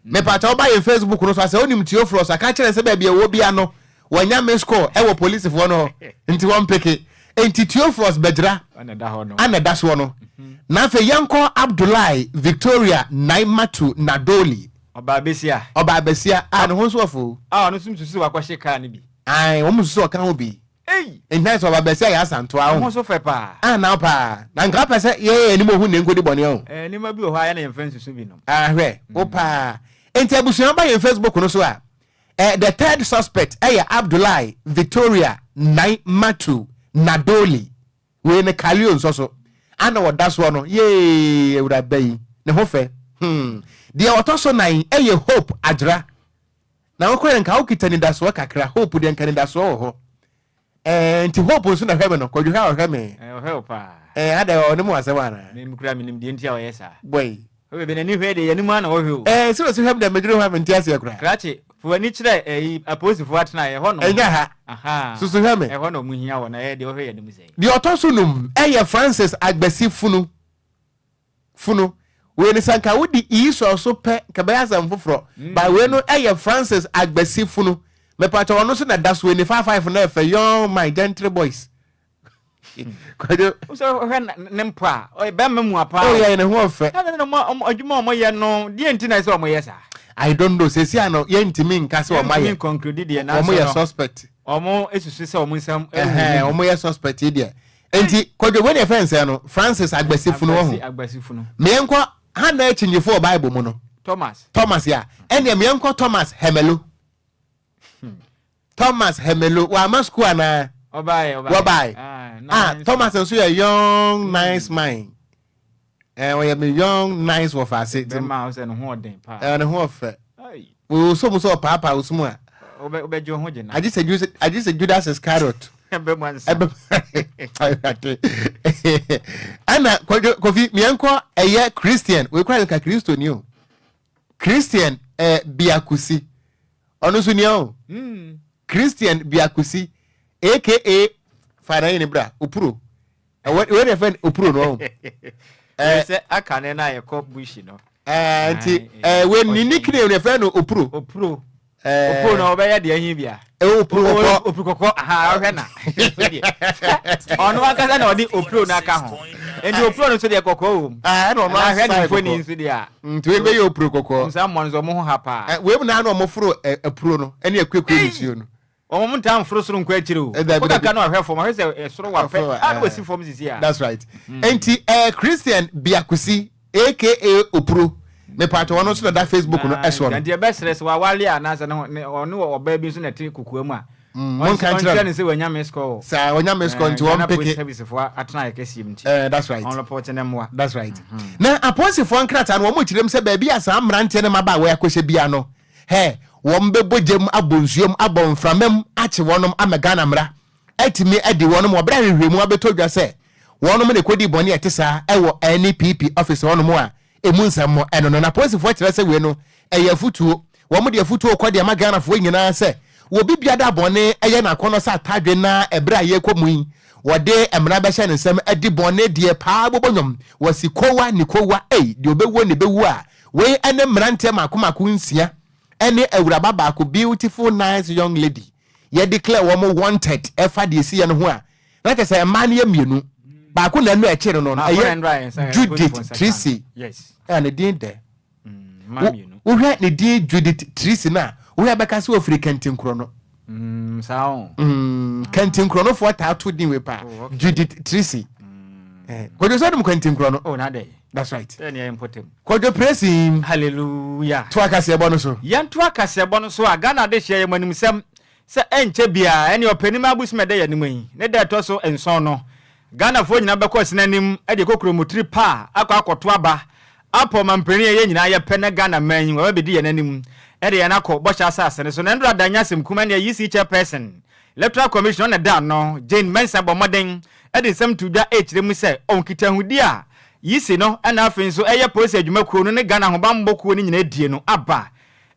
S1: Mepakyɛ woba yɛn Facebook no so a sɛ wonim Theophilus a ka kyerɛ no sɛ baabi a ɛwɔ bia no wanya miss call ɛwɔ polisifoɔ no hɔ nti wɔn peke. Nti Theophilus bɛgyira
S5: Ana ɛda hɔ no.
S1: ana ɛda soɔ no. Na afei yɛnkɔ Abdullahi Victoria Naimatu Nadoli.
S5: Ɔbaa besia.
S1: Ɔbaa besia a ne ho nso ɔfo.
S5: A ɔno nso susu sɛ wakɔhye kaa no bi.
S1: Ae wɔn susu sɛ ɔka ho bi.
S5: Ei!
S1: Nti sɛ ɔba bɛsi ayɛ asantoa
S5: ho. Ho so fɛ paa.
S1: Ah na paa. Na nka wopɛ sɛ yɛyɛ anim ohu ne nkodi bɔne ɔho.
S5: Eh, nneɛma bi wɔ hɔ a yɛn na yɛmfa nsusu bi nom.
S1: Ah hwɛ, wo paa. Nti abusua ba yɛn Facebook no so a, eh, the third suspect ɛyɛ Abdullahi Victoria Naimatu Nadoli. Wei no Kaleo nsɔ so. Ana ɔda soɔ no, yee, awuraba yi, ne ho fɛ. Hmm. Deɛ ɔtɔ so nan ɛyɛ Hope Adra. Na wokɔ yɛ nka wokita nidasoɔ kakra hope deɛ nka nidasoɔ wɔ hɔ ɛɛ nti hope nso na hwɛ me no kwadwo hwɛ a ɔhwɛ me
S5: Ɛɛ ɔhwɛ wo paa.
S1: ɛɛ adɛ ɔne mu asɛm anaa
S5: Me kura menim deɛ nti a ɔyɛ saa.
S1: boy.
S5: Baabi n'ani hwɛ deɛ, yɛn anim ara na ɔhwɛ o.
S1: Ɛɛ sɛ ɔsi hwɛ mi deɛ medwene ho a mente aseɛ koraa.
S5: Krakye, fa w'ani kyerɛ ɛyi apolisifoɔ atenaeɛ ɛhɔ nom.
S1: Ɛnyɛ ha.
S5: Ahaa.
S1: Susu hwɛ me.
S5: Ɛhɔ na ɔmo hia wɔ na ɛyɛ deɛ ɔhwɛ yɛn anim sɛn.
S1: Deɛ ɔtɔ so num ɛyɛ Francis Agbasi Funu. Funu. Wei no sɛ nka wode Esau so pɛ nka bɛyɛ asɛm foforɔ. Mm. But wei no ɛyɛ Francis Agbasi Funu. Mepatwa ɔno nso na da so ni 55 na ɛfɛ young man gentle boys. Kwadwo.
S5: Wosɛ ɔhwɛ ne mpo a ɔyɛ bɛrima mua paa.
S1: Oh yɛ ne ho ɔfɛ.
S5: Ɛna ne mo adwuma ɔmo yɛ no deɛ nti na ɛsɛ ɔmo yɛ saa.
S1: I don't know sɛsi ano yɛntumi nka sɛ ɔmo ayɛ.
S5: Yɛntumi conclude deɛ nanso
S1: no. Ɔmo yɛ suspect.
S5: Ɔmo esusu sɛ ɔmo nsɛm
S1: ɛwɔ mu. Ɔmo yɛ suspect yi deɛ. Nti Kwadwo wei na yɛfrɛ nsɛn no Francis Agbasi funu ɔho.
S5: Agbasi funu.
S1: Meɛnkɔ Hannah akyinnyefo wɔ Bible mu no.
S5: Thomas.
S1: Thomas ya ɛnneɛ meɛnkɔ Thomas Hemelo. Thomas Hemelo wama sukuu anaa?
S5: Ɔbae ɔbae.
S1: Wɔbae. Ah, Thomas nso yɛ young nice man. Eh, ɔyɛ me young nice wɔ faase.
S5: Bɛma ɔsɛ ne ho ɔden paa.
S1: Eh, ne ho ɔfɛ. Wosɔ mu sɛ ɔpaapaa wo mu a.
S5: Wobɛgye ho gyina.
S1: Agye sɛ agye sɛ Judas Iscariot.
S5: Ɛbɛ mu ansa.
S1: Ɛbɛ Ɛna Kofi miɛnkɔ ɛyɛ Christian. Wei kura nka Kristo ni o. Christian eh, Biakusi. Ɔno nso nia o. Mm. Christian Biakusi aka fa na yɛ ne bra opuro. Ɛwɔ wei na yɛfrɛ no opuro no.
S5: Eh, sɛ aka ne na yɛkɔ bush no.
S1: Eh, nti eh, wei ne nickname na yɛfrɛ no opuro.
S5: Opuro. Eh, opuro na ɔbɛyɛ deɛ ɛhe bia.
S1: Eh, opuro kɔkɔ.
S5: Opuro kɔkɔ aha ɔhwɛ na. Ɔno ankasa na ɔde opuro no aka ho. Nti opuro no nso deɛ kɔkɔɔ wɔ mu.
S1: Ah, ɛna ɔno
S5: asa yɛ kɔkɔɔ. Mfoni nso deɛ a.
S1: Nti wei bɛyɛ opuro kɔkɔɔ.
S5: Nsa mmɔ nso ɔmo ho ha paa.
S1: Eh, wei mu na ɔmo foro eh, apuro no ɛne akuakua nsuo no.
S5: Wɔn mo ntaa nforo soro nkɔ akyire o.
S1: Eh,
S5: Kɔ kakra na ɔhwɛ fam ɔhwɛ sɛ ɛsoro wa pɛ a na wasi fam sisi a.
S1: That's right. Nti eh, Christian Biakusi aka Opuro mepatwa wɔn nso na da Facebook no ɛsoɔ no.
S5: Nti ɛbɛsrɛ sɛ wawale a anaasɛ ne ɔne ɔbaa bi nso na ɛte kokoa mu a.
S1: Monka nkyerɛ
S5: no. sɛ wanya miss call.
S1: Saa wanya miss call nti wɔn peke.
S5: Ghana Police Service foɔ atena yɛ kɛseɛ mu nti.
S1: Eh, that's right.
S5: Wɔn report ne mmoa.
S1: That's right. Na apolisifoɔ nkrataa no wɔn kyerɛ mu sɛ baabi a saa mmeranteɛ ne mmabaawa yi akɔhyɛ bia no, hɛ wɔn bɛbɔ gya mu abɔ nsuo mu abɔ mframa mu akye wɔnom ama Ghana mmara atumi adi wɔnom wɔ berɛ a nhwehwɛmu abɛtɔ dwa sɛ wɔnom na ɛkɔdii bɔne a ɛte saa wɔ NPP office hɔnom a Emu nsɛm mo ɛno no na polisifoɔ kyerɛ sɛ wei no ɛyɛ afutuo. Wɔn de afutuo rekɔ de ama Ghanafoɔ nyinaa sɛ wɔ obi biada a bɔne ɛyɛ no akɔnnɔ sɛ atadwe na ɛberɛ a yɛrekɔ mu yi wɔde mmara bɛhyɛ ne nsam adi bɔne deɛ paa bobɔ nwom wɔsi kowa ne kowa ei deɛ ɔbɛwuo ne bɛwu a wei ɛne mmeranteɛ mako mako nsia ɛne awuraba baako beautiful nice young lady yɛ declare wɔn wanted ɛfa deɛ ɛsiiɛ no ho a na kyerɛ sɛ mmaa no yɛ mmienu baako na ɛno ɛkyere no no ɛyɛ Judith Trisi a ne din dɛ mm, wohwɛ ne din Judith Trisi no a wohwɛ bɛka sɛ wɔfiri Kɛntinkorɔ no
S5: mm,
S1: mm, Kɛntinkorɔ no foɔ taa to din wei paa oh, Judith Trisi eh, kwadwo sɛ nom Kɛntinkorɔ no
S5: oh,
S1: that's right kwadwo presi
S5: hallelujah
S1: to akaseɛbɔ no so
S5: yɛnto akaseɛbɔ no so a Ghana de hyɛ yɛ mo animsɛm Sɛ ɛnkyɛ biara, ɛne Ɔpɛnim abosome a ɛda yɛn anim yi, ne da a ɛtɔ so nson no, Ghanafoɔ nyinaa bɛkɔ ɛsene anim de kokuromotiri pa akɔ akɔto aba apɔ ɔmanpanin a yɛn nyinaa yɛpɛ na Ghana man yi waba abɛdi yɛn anim de yɛn akɔ bɔhyɛ asase no so. Na Ndora Danya Asɛmkum ɛne EC Chairperson, Electoral Commission ɔna ɛda ano, Jane Mensah bɔ mmɔden de nsɛm to dwa rekyerɛ mu sɛ nkitahodi a EC no ɛna afei nso ɛyɛ polisi adwumakuo no ne Ghana Ahobammɔ kuo no nyinaa die no aba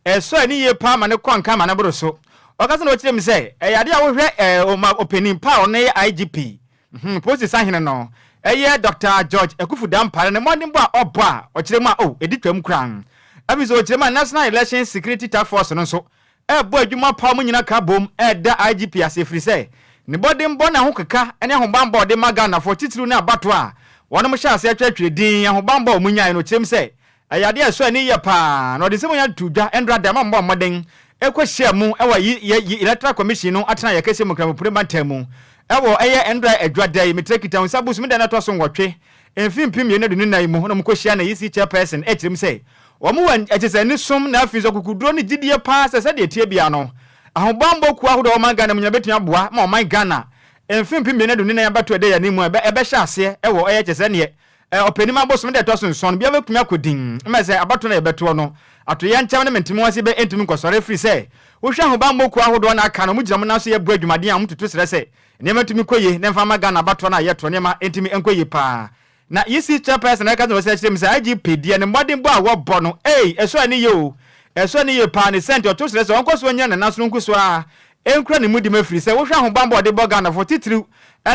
S5: Ɛsɔ ani yie paa ma no kɔ nka ma no boro so. Ɔkasa na ɔkyerɛ mu sɛ, ɛyɛ adeɛ a wohwɛ ɛɛ ɔpanin pa a ɔno yɛ IGP, hmm, polisi sahene no, ɛyɛ Dɔkta George Akuffo Dampare ne mmɔdenbɔ a ɔbɔ a ɔkyerɛ mu a oh, ɛdi twam koraa. Afei nso ɔkyerɛ mu a National Elections Security Task Force no nso ɛrebɔ adwuma pa a wɔn nyinaa ka bom ɛreda IGP ase ɛfiri sɛ ne mmɔdenbɔ ne ahokeka ne ahobammɔ a ɔde ma Ghanafoɔ titiriw ne abatoɔ a wɔnom hyɛ aseɛ twerɛtwerɛ din ahobammɔ a wɔn nyaeɛ no ɔkyerɛ mu sɛ Ɛyɛ adeɛ a ɛsɔ ani yie pa ara, na ɔde nsɛm nyinaa too dwa nnora da ma wɔbɔɔ mmɔden kɔhyiaa mu wɔ yi yɛ yi Electoral Commission no atenaeɛ kɛseɛ mu Nkramopono mantam mu wɔ ɛyɛ nnora Adwada yi, Metrɛ Kitawonsa bosome da no ɛtɔ so nwɔtwe, mfe 2024 mu na wɔkɔhyiaa na EC Chairperson kyerɛ mu sɛ wɔn wɔ kyerɛ sɛ anisom na afei nso akokoduro ne gyidie pa ara sɛ sɛdeɛ ɛteɛ biara no ahobammɔ kuo ahodoɔ a ɛwɔ ɔman Ghana mu nyinaa bɛtumi aboa ma ɔman Ghana mfe 2024 abatoɔ a ɛda yɛn anim mu a ɛbɛhyɛ aseɛ wɔ ɛyɛ kyerɛ sɛ neɛ Ɔpɛnim abosom da ɛtɔ so nson no, biara bɛtumi akɔ dinn ma sɛ abatoɔ no a yɛbɛtoɔ no, atoyerɛnkyɛm ne mentemehoase bɛ ntumi nkɔsɔre ɛfiri sɛ wohwɛ ahobammɔ kuo ahodoɔ no aka no, wɔgyina wɔn nan so yɛ boa adwumaden a wɔtutu srɛ sɛ nneɛma tumi kɔ yie na ɛmfa mma Ghana abatoɔ no a yɛtoɔ nneɛma ntumi nkɔ yie paa. Na EC chairperson no ka kyerɛ sɛ kyerɛ mu sɛ IGP deɛ ne mmɔdenbɔ a wɔbɔ no ei ɛsɔ ani yie o, ɛsɔ ani yie paa ne sɛ nti ɔto srɛ sɛ ɔnkɔ so nnyina ne nan so no nku so ara nkura ne mudi mu ɛfiri sɛ wohwɛ ahobanbɔ a ɔde bɔ Ghanafoɔ titiriw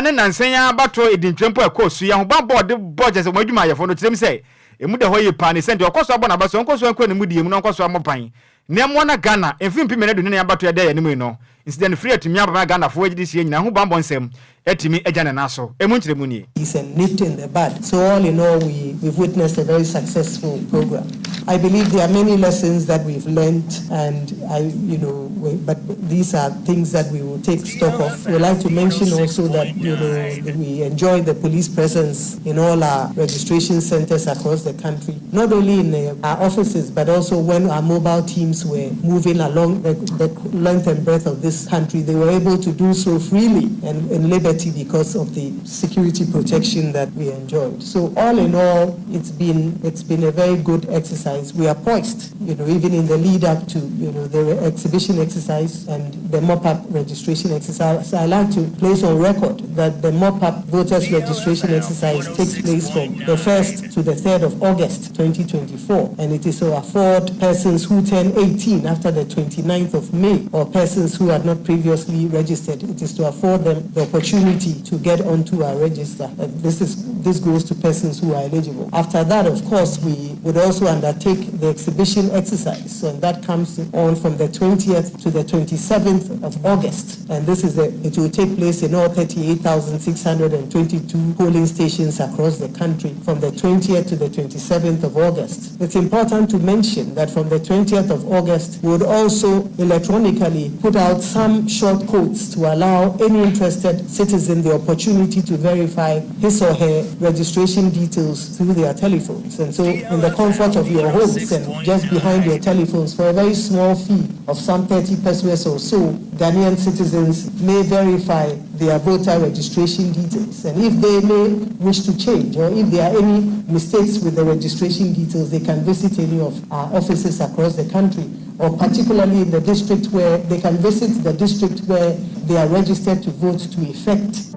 S5: ne nnansa yi ara abatoɔ edintwa mpo a ɛkɔɔ so yi ahobanbɔ a ɔde bɔ kyerɛ sɛ wɔn adwumayɛfoɔ no kyerɛ mu sɛ ɛmu da hɔ yie paa ne sɛ nti ɔkɔ so abɔ n'aba so ɔnkɔ so nkura ne mudie mu na ɔnkɔ so ammɔ ban na ɛmmoa na Ghana mfe 2024 abatoɔ a ɛda yɛn anim yi no nsidanifiri atumi aba ma Ghanafoɔ agyidihyeɛ nyinaa ho banbɔ nsɛm atumi agya ne nan so. Emu nkyerɛmu nie.
S9: Is a nipped in the bud. So all in all, we, we've witnessed a very successful program. I believe there are many lessons that we've learned and I, you know, we, but these are things that we will take stock of. We'd like to mention also that, you know, we enjoy the police presence in all our registration centers across the country, not only in the, our offices, but also when our mobile teams were moving along the, the length and breadth of this country, they were able to do so freely and in liberty because of the security protection that we enjoyed. So all in all, it's been, it's been a very good exercise. We are poised, you know, even in the lead up to, you know, the exhibition exercise and the mop-up registration exercise. So I like to place on record that the mop-up voters registration exercise takes place from the 1st to the 3rd of August 2024, and it is to afford persons who turn 18 after the 29th of May or persons who had not previously registered. It is to afford them the opportunity to get onto our register. And this is this goes to persons who are eligible. After that, of course, we would also undertake the exhibition exercise, and that comes on from the 20th to the 27th of August. And this is a, it will take place in all 38,622 polling stations across the country from the 20th to the 27th of August. It's important to mention that from the 20th of August, we would also electronically put out some short codes to allow any interested citizen the opportunity to verify his or her registration details through their telephones. And so in the comfort of your homes and just behind your telephones for a very small fee of some 30 pesewas or so, Ghanaian citizens may verify their voter registration details. And if they may wish to change or if there are any mistakes with the registration details, they can visit any of our offices across the country or particularly in the district where they can visit the district where they are registered to vote to effect.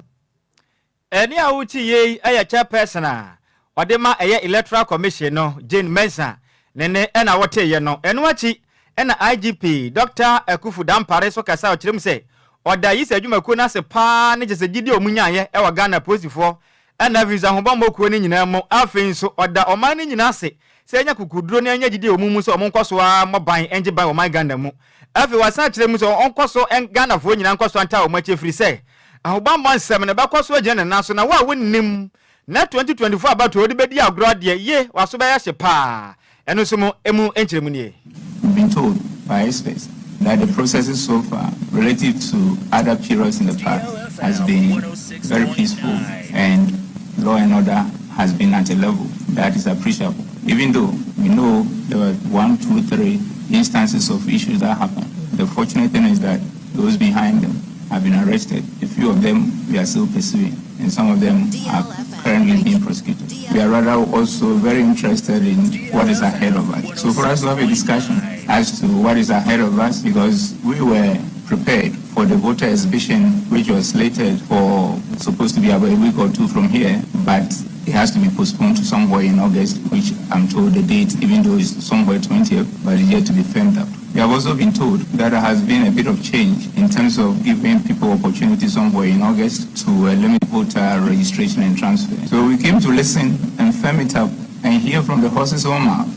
S5: Ɛnne a wote yei yɛ chairperson a ɔde ma ɛyɛ Electoral Commission no, Jane Mensah ne nne na woteeɛ no. Ɛno akyi na IGP Dɔkta Akuffo Dampare nso kasa a ɔkyerɛ mu sɛ ɔda Yisa adwumakuo no ase paa ne kyesɛ gyidie a wɔnyaeɛ wɔ Ghana apolisifoɔ ɛna afei nso ahobammɔ kuo no nyinaa mu. Afei nso ɔda ɔman no nyinaa ase sɛ anya kukuduro ne anya gyidie wɔ wɔn mu sɛ wɔn nkɔ so ara mmɔ ban ngye ban wɔ ɔman Ghana mu. Afei wasan akyerɛ mu sɛ ɔnkɔ so Ghanafoɔ nyinaa nkɔ so ntaa wɔn akyi ɛfiri sɛ ahobammɔ nsɛm no bɛkɔ so agyina ne nan so na wo a wonnim na 2024 abatoɔ wode bɛdi agorɔ deɛ ye w'aso bɛyɛ hye paa. Ɛno nso mo emu nkyerɛmu nie.
S10: We've been told by experts that the processes so far relative to other periods in the past has been very peaceful and law and order has been at a level that is appreciable. Even though we know there were one, two, three instances of issues that happened. The fortunate thing is that those behind them have been arrested. A few of them we are still pursuing, and some of them are currently being prosecuted. We are rather also very interested in what is ahead of us. So for us to have a discussion as to what is ahead of us, because we were prepared for the voter exhibition, which was slated for supposed to be about a week or two from here, but it has to be postponed to somewhere in August, which I'm told the date, even though it's somewhere 20th, but it's yet to be firmed up. We have also been told that there has been a bit of change in terms of giving people opportunity somewhere in August to limit voter registration and transfer. So we came to listen and firm it up and hear from the horse's own mouth.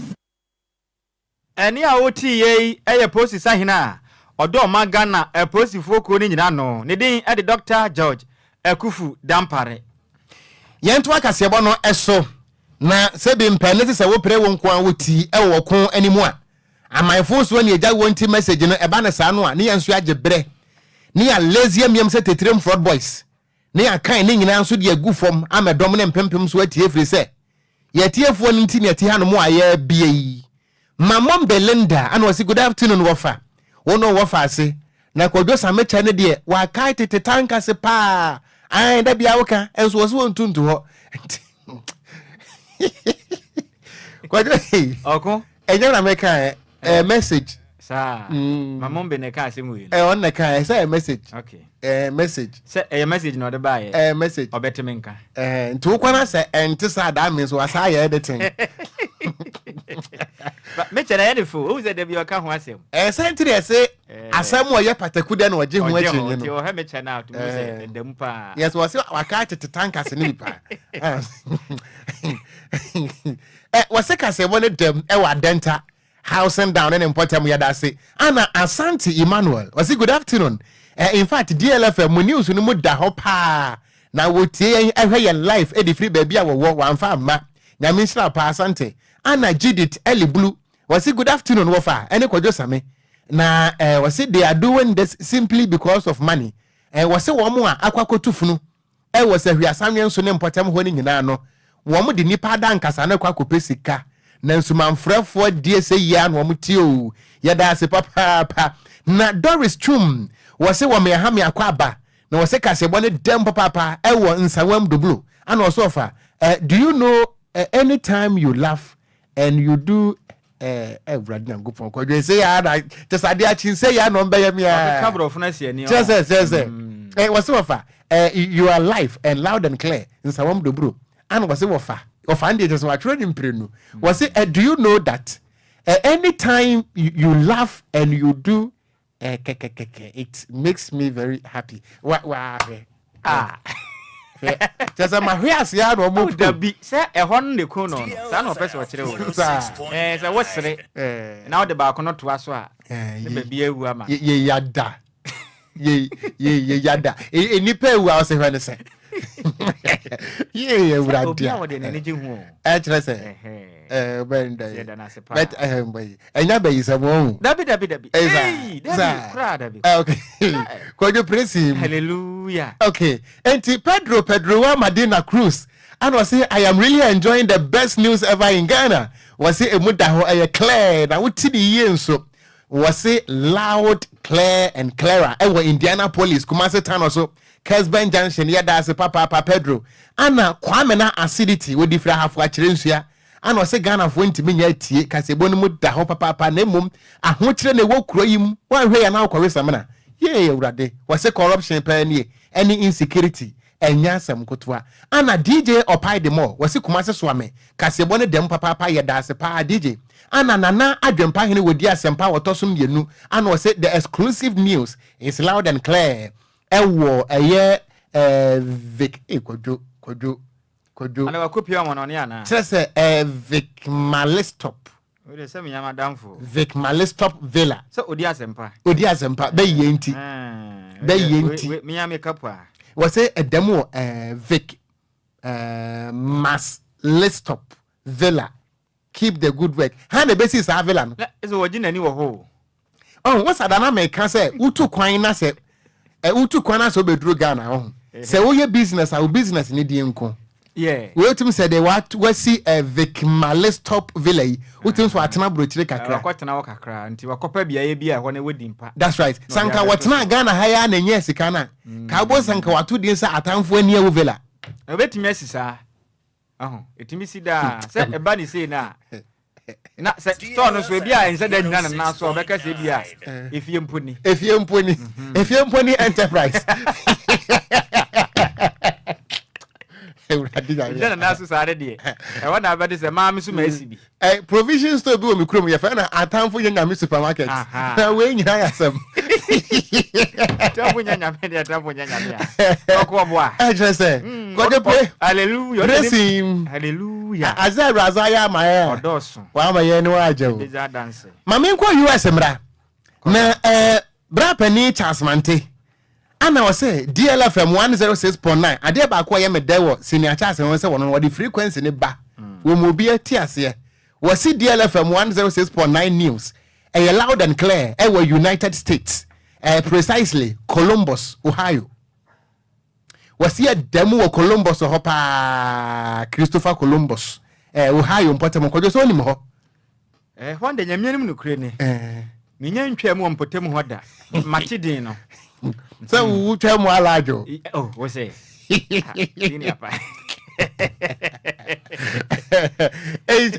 S5: Ɛnne a wotiiɛ yi yɛ Polisi Sahene a ɔdɔ ɔman Ghana apolisifoɔ kuo no nyinaa no. Ne din de Dɔkta George Akufu Dampare.
S1: Yɛntoa kaseɛbɔ no so, na sɛ bi mpɛ ne te sɛ wopere wo nko ara wo ti wɔ ɔko anim a, amanfo so ne agya wɔn ti message no ɛba no saa no a ne yɛn nso agye berɛ ne yɛ lazy amiam sɛ tetirem fraud boys ne yɛakan ne nyinaa nso de agu fam ama dɔm ne mpempem so atie firi sɛ yɛtiefoɔ no nti ne ɛte hanom a yɛabie yi. Mamom Belinda ana ɔse good afternoon wɔfa wo no wɔfa ase na Kwadwo Samekyɛ no deɛ wakae tete tankase paa ae da bia woka nso wɔ so wɔntu nto hɔ nti Kwadwo
S5: ɔko
S1: ɛnyɛ na meka ɛ message.
S5: Saa. Ma Mombe na ɛka asɛm wei no.
S1: Ɛ ɔno na ɛka ɛsɛ ɛyɛ message.
S5: Okay.
S1: Ɛɛ message.
S5: Sɛ ɛyɛ message na ɔde baayɛ.
S1: Ɛyɛ message.
S5: Ɔbɛte me nka.
S1: Ɛɛ nti wokɔ na sɛ ɛnte saa that means wasa ayɛ editing.
S5: Mekyɛ na ɛyɛ ne fo. Ohu sɛ dabi ɔka ho asɛm.
S1: Ɛɛ sɛ nti na ɛsɛ asɛm ɔyɛ pataku dɛ na ɔgye ho akyi nye no.
S5: Ɔgye ho nti ɔhɛ mekyɛ na ɔtumi sɛ ɛda mu paa.
S1: Yes wɔsi waka atete tankase ne bi paa. Ɛ wɔsi kasɛbɔ ne dɛm ɛwɔ adɛnta. Housing down ne ne mpɔtam yɛdase. Ana Asante Emmanuel ɔse good afternoon eh, in fact DLFM mo news no mu da hɔ paa na wɔtie yɛn ɛhwɛ yɛn live ɛde firi baabi a wɔwɔ wɔamfa amma Nyame nhyira wo paa Asante. Ana Judith Eliblu ɔse good afternoon wɔfa ɛne Kwadwo Same na eh, ɔse they are doing this simply because of money eh, wɔse wɔn a akɔ akɔtu funu Wɔ Sahwi-Asanwe nso ne mpɔtam hɔ no nyinaa no, wɔn de nnipa ada ankasa no kɔ akɔpɛ sika. Na nsumanfrɛfoɔ deɛ sɛ yie ara na wɔn te oo. Yɛda ase papaapa. Na Doris Twum, wɔse wɔ me aha me akɔ aba, na wɔse kaseɛbɔ no dɛm papaapa ɛwɔ Nsawam Doblo. Ana ɔse ɔfa, eh, do you know, eh, anytime you laugh and you do Eh, Awurade Nyankopɔn, kwadwo sɛ yɛ na kyɛ sɛ adeɛ akyi sɛ yɛ na ɔmbɛyɛ me a.
S5: Ɔkeka borɔfo no asi ani.
S1: Kyerɛ sɛ kyerɛ sɛ. Mm. Eh, wɔse wɔfa eh, you are live and loud and clear nsawam dobro. Ana wɔse wɔfa. Wɔfa ndeɛ kyerɛ sɛ wɔatwerɛ ne mprenu. Mm. Wɔse eh, do you know that eh, anytime you, you laugh and you do Eh, kɛkɛkɛkɛ it makes me very happy wa wa hwɛ ah hwɛ kyɛ sɛ mahwe ase ara na ɔmo
S5: po dabi sɛ ɛhɔ no na ekun no no saa na ɔpɛ sɛ ɔkyerɛ o
S1: saa
S5: ɛɛ sɛ wosere
S1: ɛɛ
S5: na wode baako no toa so a
S1: ɛɛ
S5: ne baabi awu ama
S1: yɛ yɛ yada yɛ yɛ yɛ yada e nipa ewu a ɔsɛ hwɛ ne sɛ yɛ awurade
S5: obi a wɔde n'ani gye ho o
S1: ɛkyerɛ sɛ ɛɛ bɛn dɛ bɛt ɛhɛn bɛyi ɛnya bɛyi sɛ mo ɔhu.
S5: Dabi dabi dabi.
S1: Ɛza
S5: dabi koraa dabi.
S1: Okay kwadwo presi.
S5: Hallelujah.
S1: Okay enti Pedro Pedro wa Madina Cruz ana ɔse I am really enjoying the best news ever in Ghana wɔse emu da hɔ ɛyɛ clear na wote ne yie nso wɔse loud clear and clearer ɛwɔ Indianapolis Kumasi Tano so Kesben Junction yɛda ase papaapa Pedro ana Kwame na acidity wɔdi firi ahafo akyerɛ nsua Ana ɔse Ghanafoɔ ntumi nyɛ atie, kaseɛbɔ no mu da hɔ papaapa na mmom ahokyerɛ na ɛwɔ kuro yi mu, woanhwɛ yie a na wokɔwe samina. Yee Awurade, wɔse corruption paa nie, ɛne insecurity, ɛnyɛ asɛm nkotoa. Ana DJ Ɔpae Demore, wɔse Kumase soa me, kaseɛbɔ no da mu papaapa, yɛdaase paa DJ. Ana Nana Adwempa Hene wɔdi asɛmpa a ɔtɔ so mmienu, ana ɔse the exclusive news is loud and clear ɛwɔ ɛyɛ eh, Vic, eh, Kwadwo, Kwadwo. Kwadwo.
S5: Ana wakɔpie amɔnɔne anaa?
S1: Kyerɛ sɛ ɛyɛ Vic Malistop.
S5: Wei deɛ sɛ menya m'adamfo.
S1: Vic Malistop Villa.
S5: Sɛ ɔdi asɛmpa.
S1: Ɔdi asɛmpa bɛyie nti. Bɛyie nti.
S5: Menya me kapo a.
S1: Wɔ sɛ ɛdɛm wɔ ɛɛ Vic ɛɛ Mas Listop Villa. Keep the good work. Ha na ebesi saa villa no.
S5: Na ɛsɛ wɔgye n'ani wɔ hɔ o.
S1: Ɔho wo sada na meka sɛ wotu kwan na sɛ ɛ wotu kwan na sɛ wobɛduru Ghana ɔho sɛ woyɛ business a wo business ne die nko.
S5: Yeah.
S1: Wei wotum sɛ de wasi ɛ Vicmalis top villa yi wotum sɛ watena burokyire kakra.
S5: Wakɔtena hɔ kakra nti wakɔpɛ beaeɛ bi a ɛhɔ no ɛwɔ din pa.
S1: That's right. Sɛ nka wɔtena Ghana ha yi ara na ɛnyɛɛ sika no a ka wobɛhu sɛ nka wato din sɛ atamfo ani awu villa.
S5: Ɛbɛtumi asi saa. Ɛho, ɛtumi si daa sɛ ɛba ne sei no a, na sɛ store no so ebi a ɛnsɛ da nyina ne nan so a ɔbɛka sɛ ebi a efie mpo ni.
S1: Efie mpo ni. Mhm. Efie mpo ni enterprise. Awurade nyame.
S5: Gyina ne nan so saa de deɛ, ɛhɔ na abɛde sɛ maa me so ma asi bi.
S1: Eh, provision store bi wɔ me kurom yɛfrɛ no atamfo nyɛ nyame supermarket na wei nyinaa yɛ asɛm
S5: atamfo nyɛ nyame deɛ atamfo nyɛ nyame a ɔkɔ ɔboa
S1: ɛkyerɛ sɛ hmm, kɔdwe pre
S5: hallelujah
S1: presim
S5: hallelujah
S1: adze awuradze ayɛ ama yɛ
S5: ɔdɔɔso
S1: wama yɛn ne wagye o ma menkɔ us mmra na eh, bra panin Charles Mante Ana ɔsɛ DLFM 106.9 adeɛ baako a ɛyɛ me dɛ wɔ Senior Charles ho sɛ wɔno no wɔde frequency no ba wɔ mu obi te aseɛ. Wɔse DLFM 106.9 news ɛyɛ loud and clear ɛwɔ United States eh, precisely Columbus, Ohio. Wɔse ɛda mu wɔ Columbus hɔ paa, Christopher Columbus, eh, Ohio mpɔtam kwadwo sɛ wonim hɔ.
S5: Ɛhɔ de Nyame anim nokorɛ ni, menya ntwaa mu wɔ mpɔtam hɔ da, mate din no.
S1: Sɛ wotwa mu alaadwo.
S5: Oh, wo sɛ. Senior pa.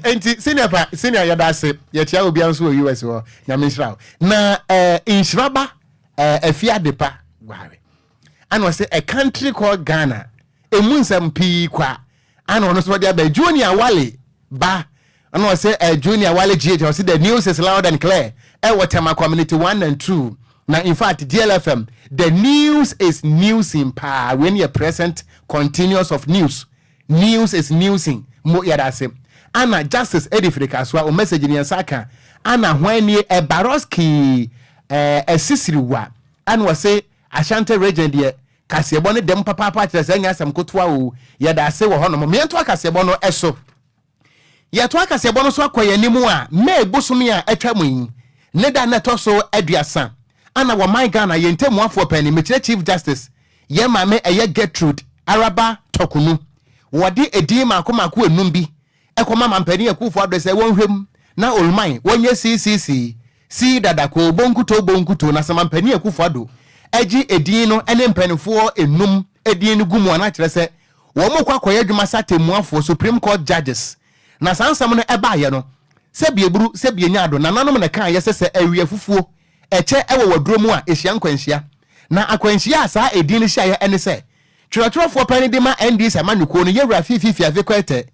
S1: Enti senior pa senior yɛda ase yɛkyia obiara nso wɔ US hɔ nyame nhyira wo na eh, nhyira ba eh, afi adepa ware ana ɔsɛ a country called Ghana emu nsɛm pii kwa ana ɔno nso ɔde aba Junior Wale ba ana ɔsɛ eh, Junior Wale GH ɔsɛ the news is loud and clear ɛwɔ Tema community 1 and 2 na in fact DLFM the news is newsing paa wei ne yɛ present continuous of news News is newsing mo yɛda ase ana justice edi firi kasoa o message ni yɛn nsa aka ana hwan nie ɛbaroski ɛɛ ɛsisiriwa ana ɔse Ashanti region deɛ kaseɛbɔ no dɛm papaapa kyerɛ sɛ ɛnyɛ asɛm kotoa o yɛda ase wɔ hɔnom meɛntoa kaseɛbɔ no ɛso Yɛtoa kaseɛbɔ no so akɔ yɛn anim a, May bosome a atwa mu yi ne da na ɛtɔ so aduasa ana wɔman Ghana yɛn ntamuafoɔ panin, mekyerɛ Chief Justice, yɛn maame ɛyɛ Gertrude Araba Torkunu, wɔde edin mmaako mmaako enum bi kɔma Mampanin Akuffo Addo sɛ wɔnhwɛ mu na Olman wɔnyɛ CCC, Si dada koo bonkuto bonkuto na sɛ Mampanin Akuffo Addo gye edin no ne mpaninfoɔ enum edin no gu mu a na kyerɛ sɛ Wɔrekɔ akɔyɛ adwuma sɛ atɛmmuafoɔ, Supreme Court Judges. Na saa nsɛm no baeɛ no, sɛ bieburu, sɛ bienyaado, nananom na ɛkaeɛ sɛ sɛ awia fufuo, ɛkyɛ wɔ waduro mu a, ɛhyia nkwanhyia. Na akwanhyia a saa edin no hyiaeɛ ne sɛ, twerɛtwerɛfoɔ panin de ma NDC amanyɔkuo no, Yɛwura Fiifi Fiavi Kwetey,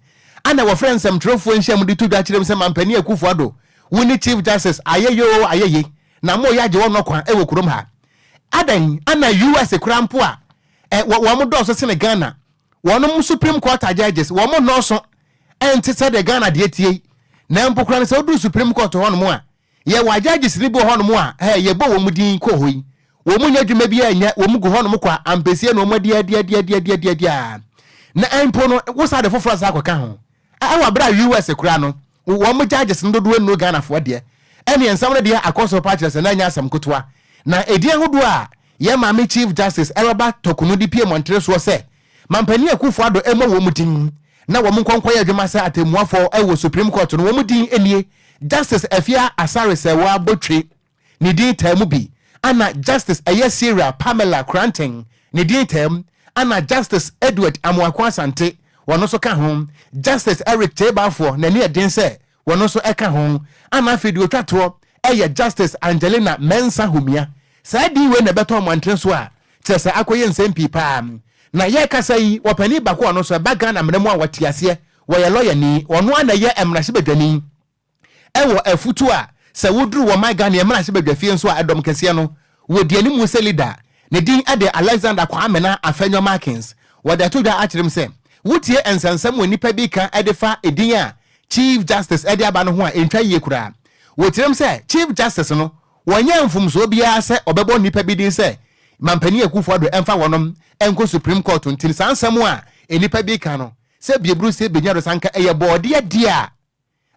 S1: a na wɔfrɛ nsɛmtwerɛfoɔ nhyiamu de to dwa kyerɛ mu sɛ Mampanin Akuffo Addo, wo ne Chief Justice ayɛyɛ oo ayɛye, na moreyɛ agye wɔn nɔkwa wɔ kurom ha. Adɛn, ana US koraa mpo a Ɛ wɔ wɔn dɔɔso sene Ghana. Wɔnom supreme court judges wɔn nnɔɔso ɛnte sɛdeɛ Ghana deɛ tie yi. Na mpo koraa no sɛ woduru supreme court hɔnom a, yɛwɔ judges no bi wɔ hɔnom a hɛ yɛbɔ wɔn din kɔ hɔ yi. Wɔn nyɛ adwuma biara nyɛ, wɔn gu hɔnom kwa, ampesie na wɔn adi adi adi adi adi adi adi a. Na mpo no wosa de foforɔ asa akɔka ho. Ɛwɔ berɛ a US koraa no wɔn judges no dodoɔ nnuru Ghanafoɔ deɛ. Ɛneɛ nsɛm no deɛ akɔ so paa kyerɛ sɛ na ɛnyɛ asɛm ketewa. Na edin ahodoɔ a Yɛn maame Chief Justice Araba Torkunu de pue mmɔntere soɔ sɛ Mampanin Akuffo Addo mmɔ wɔn din na wɔn nkɔ nkɔyɛ adwuma sɛ atɛmmuafoɔ wɔ Supreme Court no, wɔn din nie, Justice Afia Asare Serwaa Botwe, ne din taa mu bi, ana Justice ɛyɛ Sarah Pamela Koranteng, ne din taa mu, ana Justice Edward Amoako Asante, wɔn nso ka ho, Justice Eric Kyei Balfour, n'ani yɛ den sɛ wɔn nso ka ho, ana afei deɛ ɔtwa toɔ yɛ Justice Angelina Mensah Homia. Saa din wei na ɛbɛtɔ mmɔntene so a, kyerɛ sɛ akɔyɛ nsɛm pii paa. Na yɛrekasa yi, ɔpanin baako a ɔno nso ɛba Ghana mmara mu a ɔte aseɛ, ɔyɛ lɔyani, ɔno ara na ɛyɛ mmarahyɛbadwani wɔ afutuo a sɛ woduru wɔ man Ghana mmarahyɛbadwafie nso a ɛdɔm kɛseɛ no wɔdi anim sɛ leader. Ne din de Alexander Kwamena Afenyo Markins. Wɔde ato dwa akyerɛ mu sɛ, wotie nsɛnsɛm wɔ nnipa bi ka de fa edin a Chief Justice de aba no ho a, ɛntwa yie koraa. Wɔkyerɛ mu sɛ Chief Justice no Wɔnyɛɛ mfomsoɔ biara sɛ ɔbɛbɔ nnipa bi din sɛ Mampanin Akuffo Addo mfa wɔnom nkɔ Supreme Court nti saa nsɛm a nnipa bi ka no sɛ Bieburu sɛ Benya do sɛ anka ɛyɛ bɔɔdeɛ deɛ a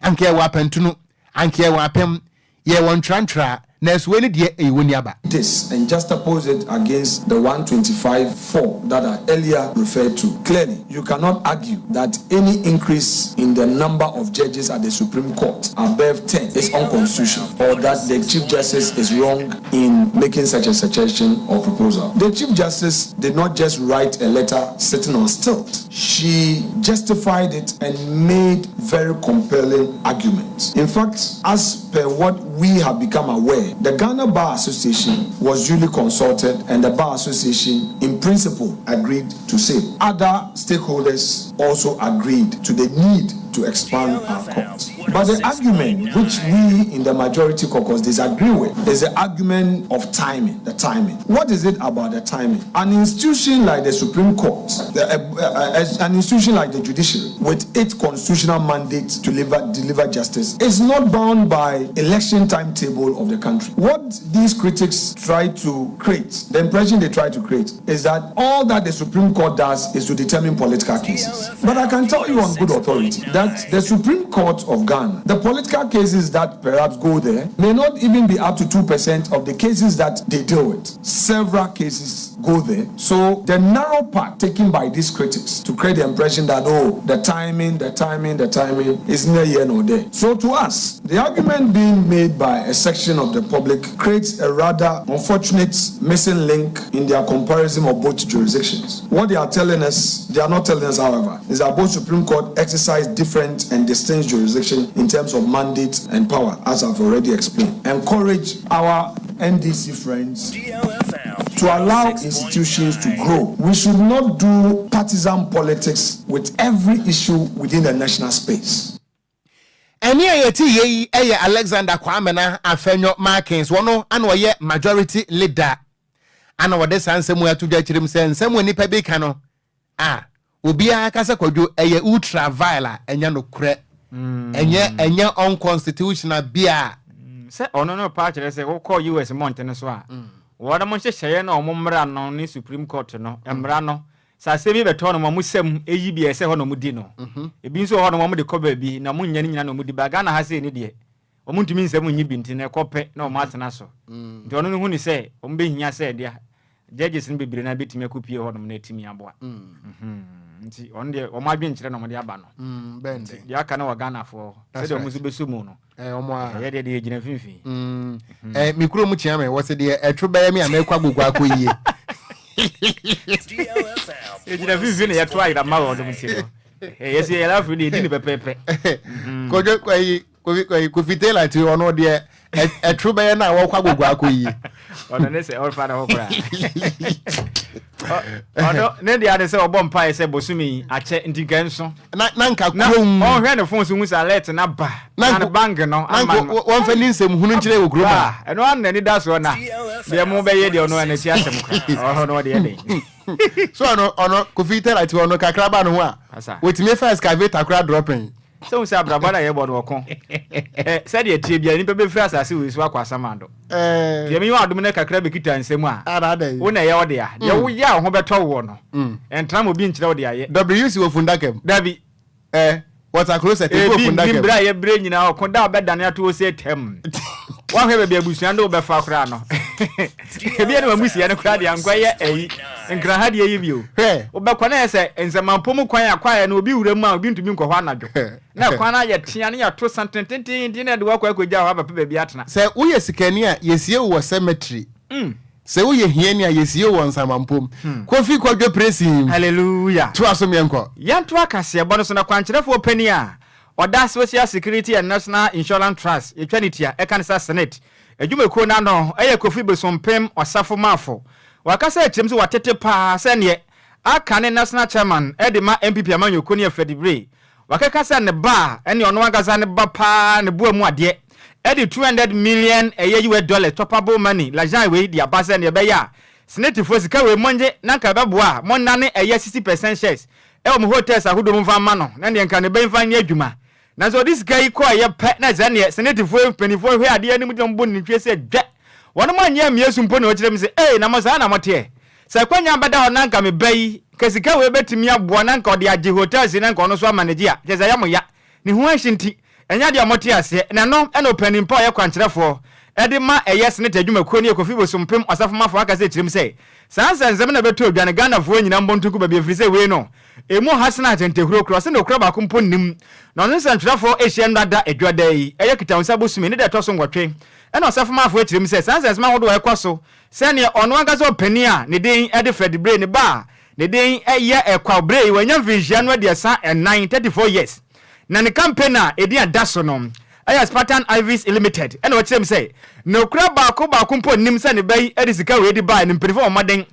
S1: anka yɛwɔ apantunu, anka yɛwɔ apem, yɛwɔ ntwerantweraa nanso wei ne deɛ ɛyɛ wɔnni aba.
S11: This and juxtapose it against the 125 four that I earlier referred to. Clearly, you cannot argue that any increase in the number of judges at the Supreme Court above 10 is unconstitutional or that the Chief Justice is wrong in making such a suggestion or proposal. The Chief Justice did not just write a letter sitting on stilt. She justified it and made very compelling arguments. In fact, as per what we have become aware, the Ghana Bar Association was duly consulted and the Bar Association, in principle, agreed to same. Other stakeholders also agreed to the need to expand our court. But the argument which we in the majority caucus disagree with is the argument of timing, the timing. What is it about the timing? An institution like the Supreme Court, the, uh, uh, an institution like the judiciary, with its constitutional mandate to deliver, deliver justice, is not bound by election timetable of the country. What these critics try to create, the impression they try to create, is that all that the Supreme Court does is to determine political cases. But I can tell you on good authority that the Supreme Court of Ghana, the political cases that perhaps go there may not even be up to 2% of the cases that they deal with. Several cases go there. So the narrow path taken by these critics to create the impression that, oh, the timing, the timing, the timing is neither here nor there. So to us, The argument being made by a section of the public creates a rather unfortunate missing link in their comparison of both jurisdictions. What they are telling us, they are not telling us, however, is that both Supreme Court exercise different and distinct jurisdiction in terms of mandate and power, as I've already explained. Encourage our NDC friends to allow institutions to grow. We should not do partisan politics with every issue within the national space.
S1: Ɛnne a yɛte yɛ yi yɛ Alexander Kwamena Afenyo Markins, wɔno ana ɔyɛ majority leader, ana wɔde saa nsɛm yi ato dwa kyerɛ mu sɛ nsɛm a nnipa bi ka no a obiara ka sɛ kwadwo ɛyɛ ultra vile a ɛnyɛ nokorɛ, ɛnyɛ ɛnyɛ unconstitutional bia.
S5: Sɛ ɔno no paa kyerɛ sɛ wokɔ US mmɔntene so a, wɔnom nhyehyɛeɛ na wɔn mmara no ne Supreme Court no mmara no, sɛ asɛm bi bɛtɔ no wɔn sɛm ɛyi bi a ɛsɛ hɔ na wɔn di no. Ebi nso wɔ hɔ no wɔn de kɔ baabi na wɔn nyɛ ne nyinaa na wɔn di ba Ghana ha sei ne deɛ wɔn ntumi nsɛm nyi bi nti na ɛkɔ pɛ na wɔn atena so. Nti ɔno no hu ne sɛ wɔn bɛhia sɛ deɛ judges no bebree na bɛtumi akɔpie hɔ nom na ɛtumi aboa. Nti ɔno deɛ wɔn adwenkyerɛ na wɔn de aba no. Nti deɛ aka no wɔ Ghanafoɔ sɛdeɛ wɔn nso bɛsɔ mu no. Ɛyɛ deɛ deɛ gyina mfimfini.
S1: Me kurom kyea me wɔsɛ deɛ ɛtwo bɛyɛ me a mɛkɔ agogo akɔ yie.
S5: Yɛgyina mfimfini na yɛto ayerama wɔ ɔdom nti no. Yɛsi yɛn afiri deɛ yɛdi ne pɛpɛɛpɛ.
S1: Kojo kɔyi Kofi kɔyi Kofi Taylor ti ɔno deɛ ɛtwo bɛyɛ no a wɔkɔ agogo akɔ yie.
S5: Ɔno ne sɛ ɔrefa ne ho koraa. Ɔno ne deɛ ade sɛ ɔbɔ mpaeɛ sɛ bosome yi akyɛ nti nka nso.
S1: Na na nka kurom.
S5: Na ɔnhwɛ ne phone so hu sɛ alert na ba. Na ne bank no ama no.
S1: Wɔnfɛ ne nsɛm hunu nkyerɛ wɔ kurom a.
S5: Ɛno ano n'ani da soɔ na deɛ mo bɛyɛ deɛ ɔno ɛno ti asɛm koraa. Ɔno ɔde yɛ den.
S1: So ɔno ɔno Kofi Taylor ti ɔno kakra ba ne ho a. Wɔtumi fa excavator koraa dropping.
S5: Sɛ wohu sɛ abrabɔ no a yɛbɔ no ɔko. Ɛ, sɛdeɛ ɛteɛ biara, nnipa bɛfiri asase wei so akɔ asamando. Nti Nyame yɛ adom na kakra bɛkita nsam a, wo na ɛyɛ wo dea. Deɛ woyɛ a wo ho bɛtɔ woɔ no, ɛntena ma obi nkyerɛ wo deɛ ayɛ.
S1: WC wɔ fundaka mu.
S5: Dabi.
S1: Ɛ, water closet ebi wɔ
S5: Ebi
S1: fundaka
S5: nnim
S1: mu.
S5: berɛ a yɛbrɛ nyinaa, ɔko da a wobɛdane ato hɔ sɛ tam. Woanhwɛ baabi a abusua no de wo bɛfa koraa no, ebia na w'amusiɛ no koraa deɛ ankɔyɛ ayi, Nkran ha deɛ yi bio.
S1: Hwɛ!
S5: Wobɛkɔ na ayɛ sɛ nsɛmampɔ mu kwan a kwaeɛ no obi wura mu a obi ntumi nkɔ hɔ anadwo. Na kwan no ayɛ tea na yɛato santene tenteenten na yɛde wo akɔ akɔgya hɔ abɛpɛ baabi atena.
S1: Sɛ woyɛ sikani a, yɛsie wo wɔ cemetery. Sɛ woyɛ hiani a, yɛsie wo wɔ nsamampɔ mu. Kofi Kwadwo Presim.
S5: Hallelujah!
S1: Toa so meɛnkɔ.
S5: Yɛntoa kaseɛbɔ no so na kwankyerɛfoɔ panin a ɔda Social Security and National Insurance Trust, yɛtwa ne tia, ɛka ne sɛ SSNIT, adwumakuo no ano yɛ Kofi Bosompem Ɔsafo Marfo. Wakasa akyerɛ mu sɛ watete paa sɛ neɛ aka ne National Chairman de ma NPP amanyɔkuo no yɛ Freddie Bray. Wakeka sɛ ne ba a ɛne ɔno ankasa ne ba paa ne boa mu adeɛ de 200 million ɛyɛ US dollars choppable money lajan wei de aba sɛ neɛ ɛbɛyɛ a Senetefoɔ sika wei mongye na nka ɛbɛboa a monnane ɛyɛ 60 percent shares ɛwɔ mo hotels ahodoɔ mu mfa mma no na neɛ nka ne ba yi mfa nyɛ adwuma. Nanso ɔde sika yi kɔeɛ pɛ na sɛ neɛ Senetefoɔ yi mpaninfoɔ hwɛ adeɛ anim gyina wɔn bɔ nantwie sɛ dwɛ. Wɔnom annye ammie so mpo na ɔkyerɛ mu sɛ ei na mo saa na moteɛ? Sɛ akwanya bɛda hɔ na anka me ba yi nka sika wei bɛtumi aboa na anka ɔde agye hotels yi na anka ɔno nso amanegye a kyerɛ sɛ ɛyɛ mo ya. Ne ho ahye nti ɛnyɛ adeɛ a mote aseɛ. Na ɛno na ɔpanin pa a ɔyɛ kwankyerɛfoɔ de ma ɛyɛ Senate adwumakuo no yɛ Kofi Bosompem Ɔsafomafoɔ aka sɛ kyerɛ mu sɛ saa nsɛnsɛm na ɛbɛtɔ dwa no Ghanafoɔ nyinaa mmɔ nto ngu baabi ɛfiri sɛ wei no Emu ha sene atɛntɛhuro koraa, ɔse nokorɛ baako mpo nnim. Na ɔne nsɛntwerɛfoɔ ahyia nnora da Adwuada yi, ɛyɛ Kitawonsa bosome ne da ɛtɔ so nwɔtwe. Ɛna Ɔsɛfomafoɔ akyerɛ mu sɛ saa nsɛnsɛm ahodoɔ a ɛkɔ so sɛdeɛ ɔno ankasa ɔpanin a ne din de Fred Brey ne ba a ne din yɛ Kwaw Brey wanya mfinhyia no 34, 34 years, na ne campaign a edin a ɛda so no yɛ Spartan Ivies Limited. Ɛna ɔkyerɛ mu sɛ nokorɛ baako baako mpo nnim sɛ ne ba yi de sika wei de baeɛ no mpanyinfoɔ bɔ mmɔden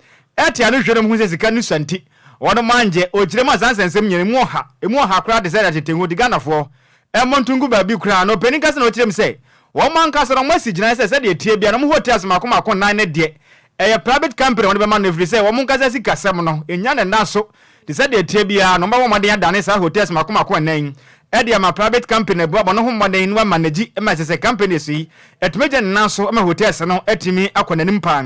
S5: te ano hwɛ nom hu sɛ sika no sua nti Wɔnom angyɛ ɔkyerɛ mu a saa nsɛnsɛm nyina emu ɔha, emu ɔha koraa te sɛ deɛ tete nhu Ghanafoɔ mmɔ nto ngu baabi koraa no. Ɔpanin kasa na ɔkyerɛ mu sɛ wɔn ankasa no wɔn asi gyinaeɛ sɛ sɛdeɛ ɛteɛ biara no wɔn hotels mmaako mmaako nnan no deɛ ɛyɛ private company na wɔde bɛma no ɛfiri sɛ wɔn ankasa sikasɛm no nnya ne nan so te sɛ deɛ ɛteɛ biara no wɔbɛbɔ mmɔden adane saa hotels mmaako mmaako nnan yi de ama private company na ɛboa bɔ no ho mmɔden na wɔamanage ma ɛsɛ sɛ companies yi atumi agyina ne nan so ma hotels no atumi akɔ n'anim paa.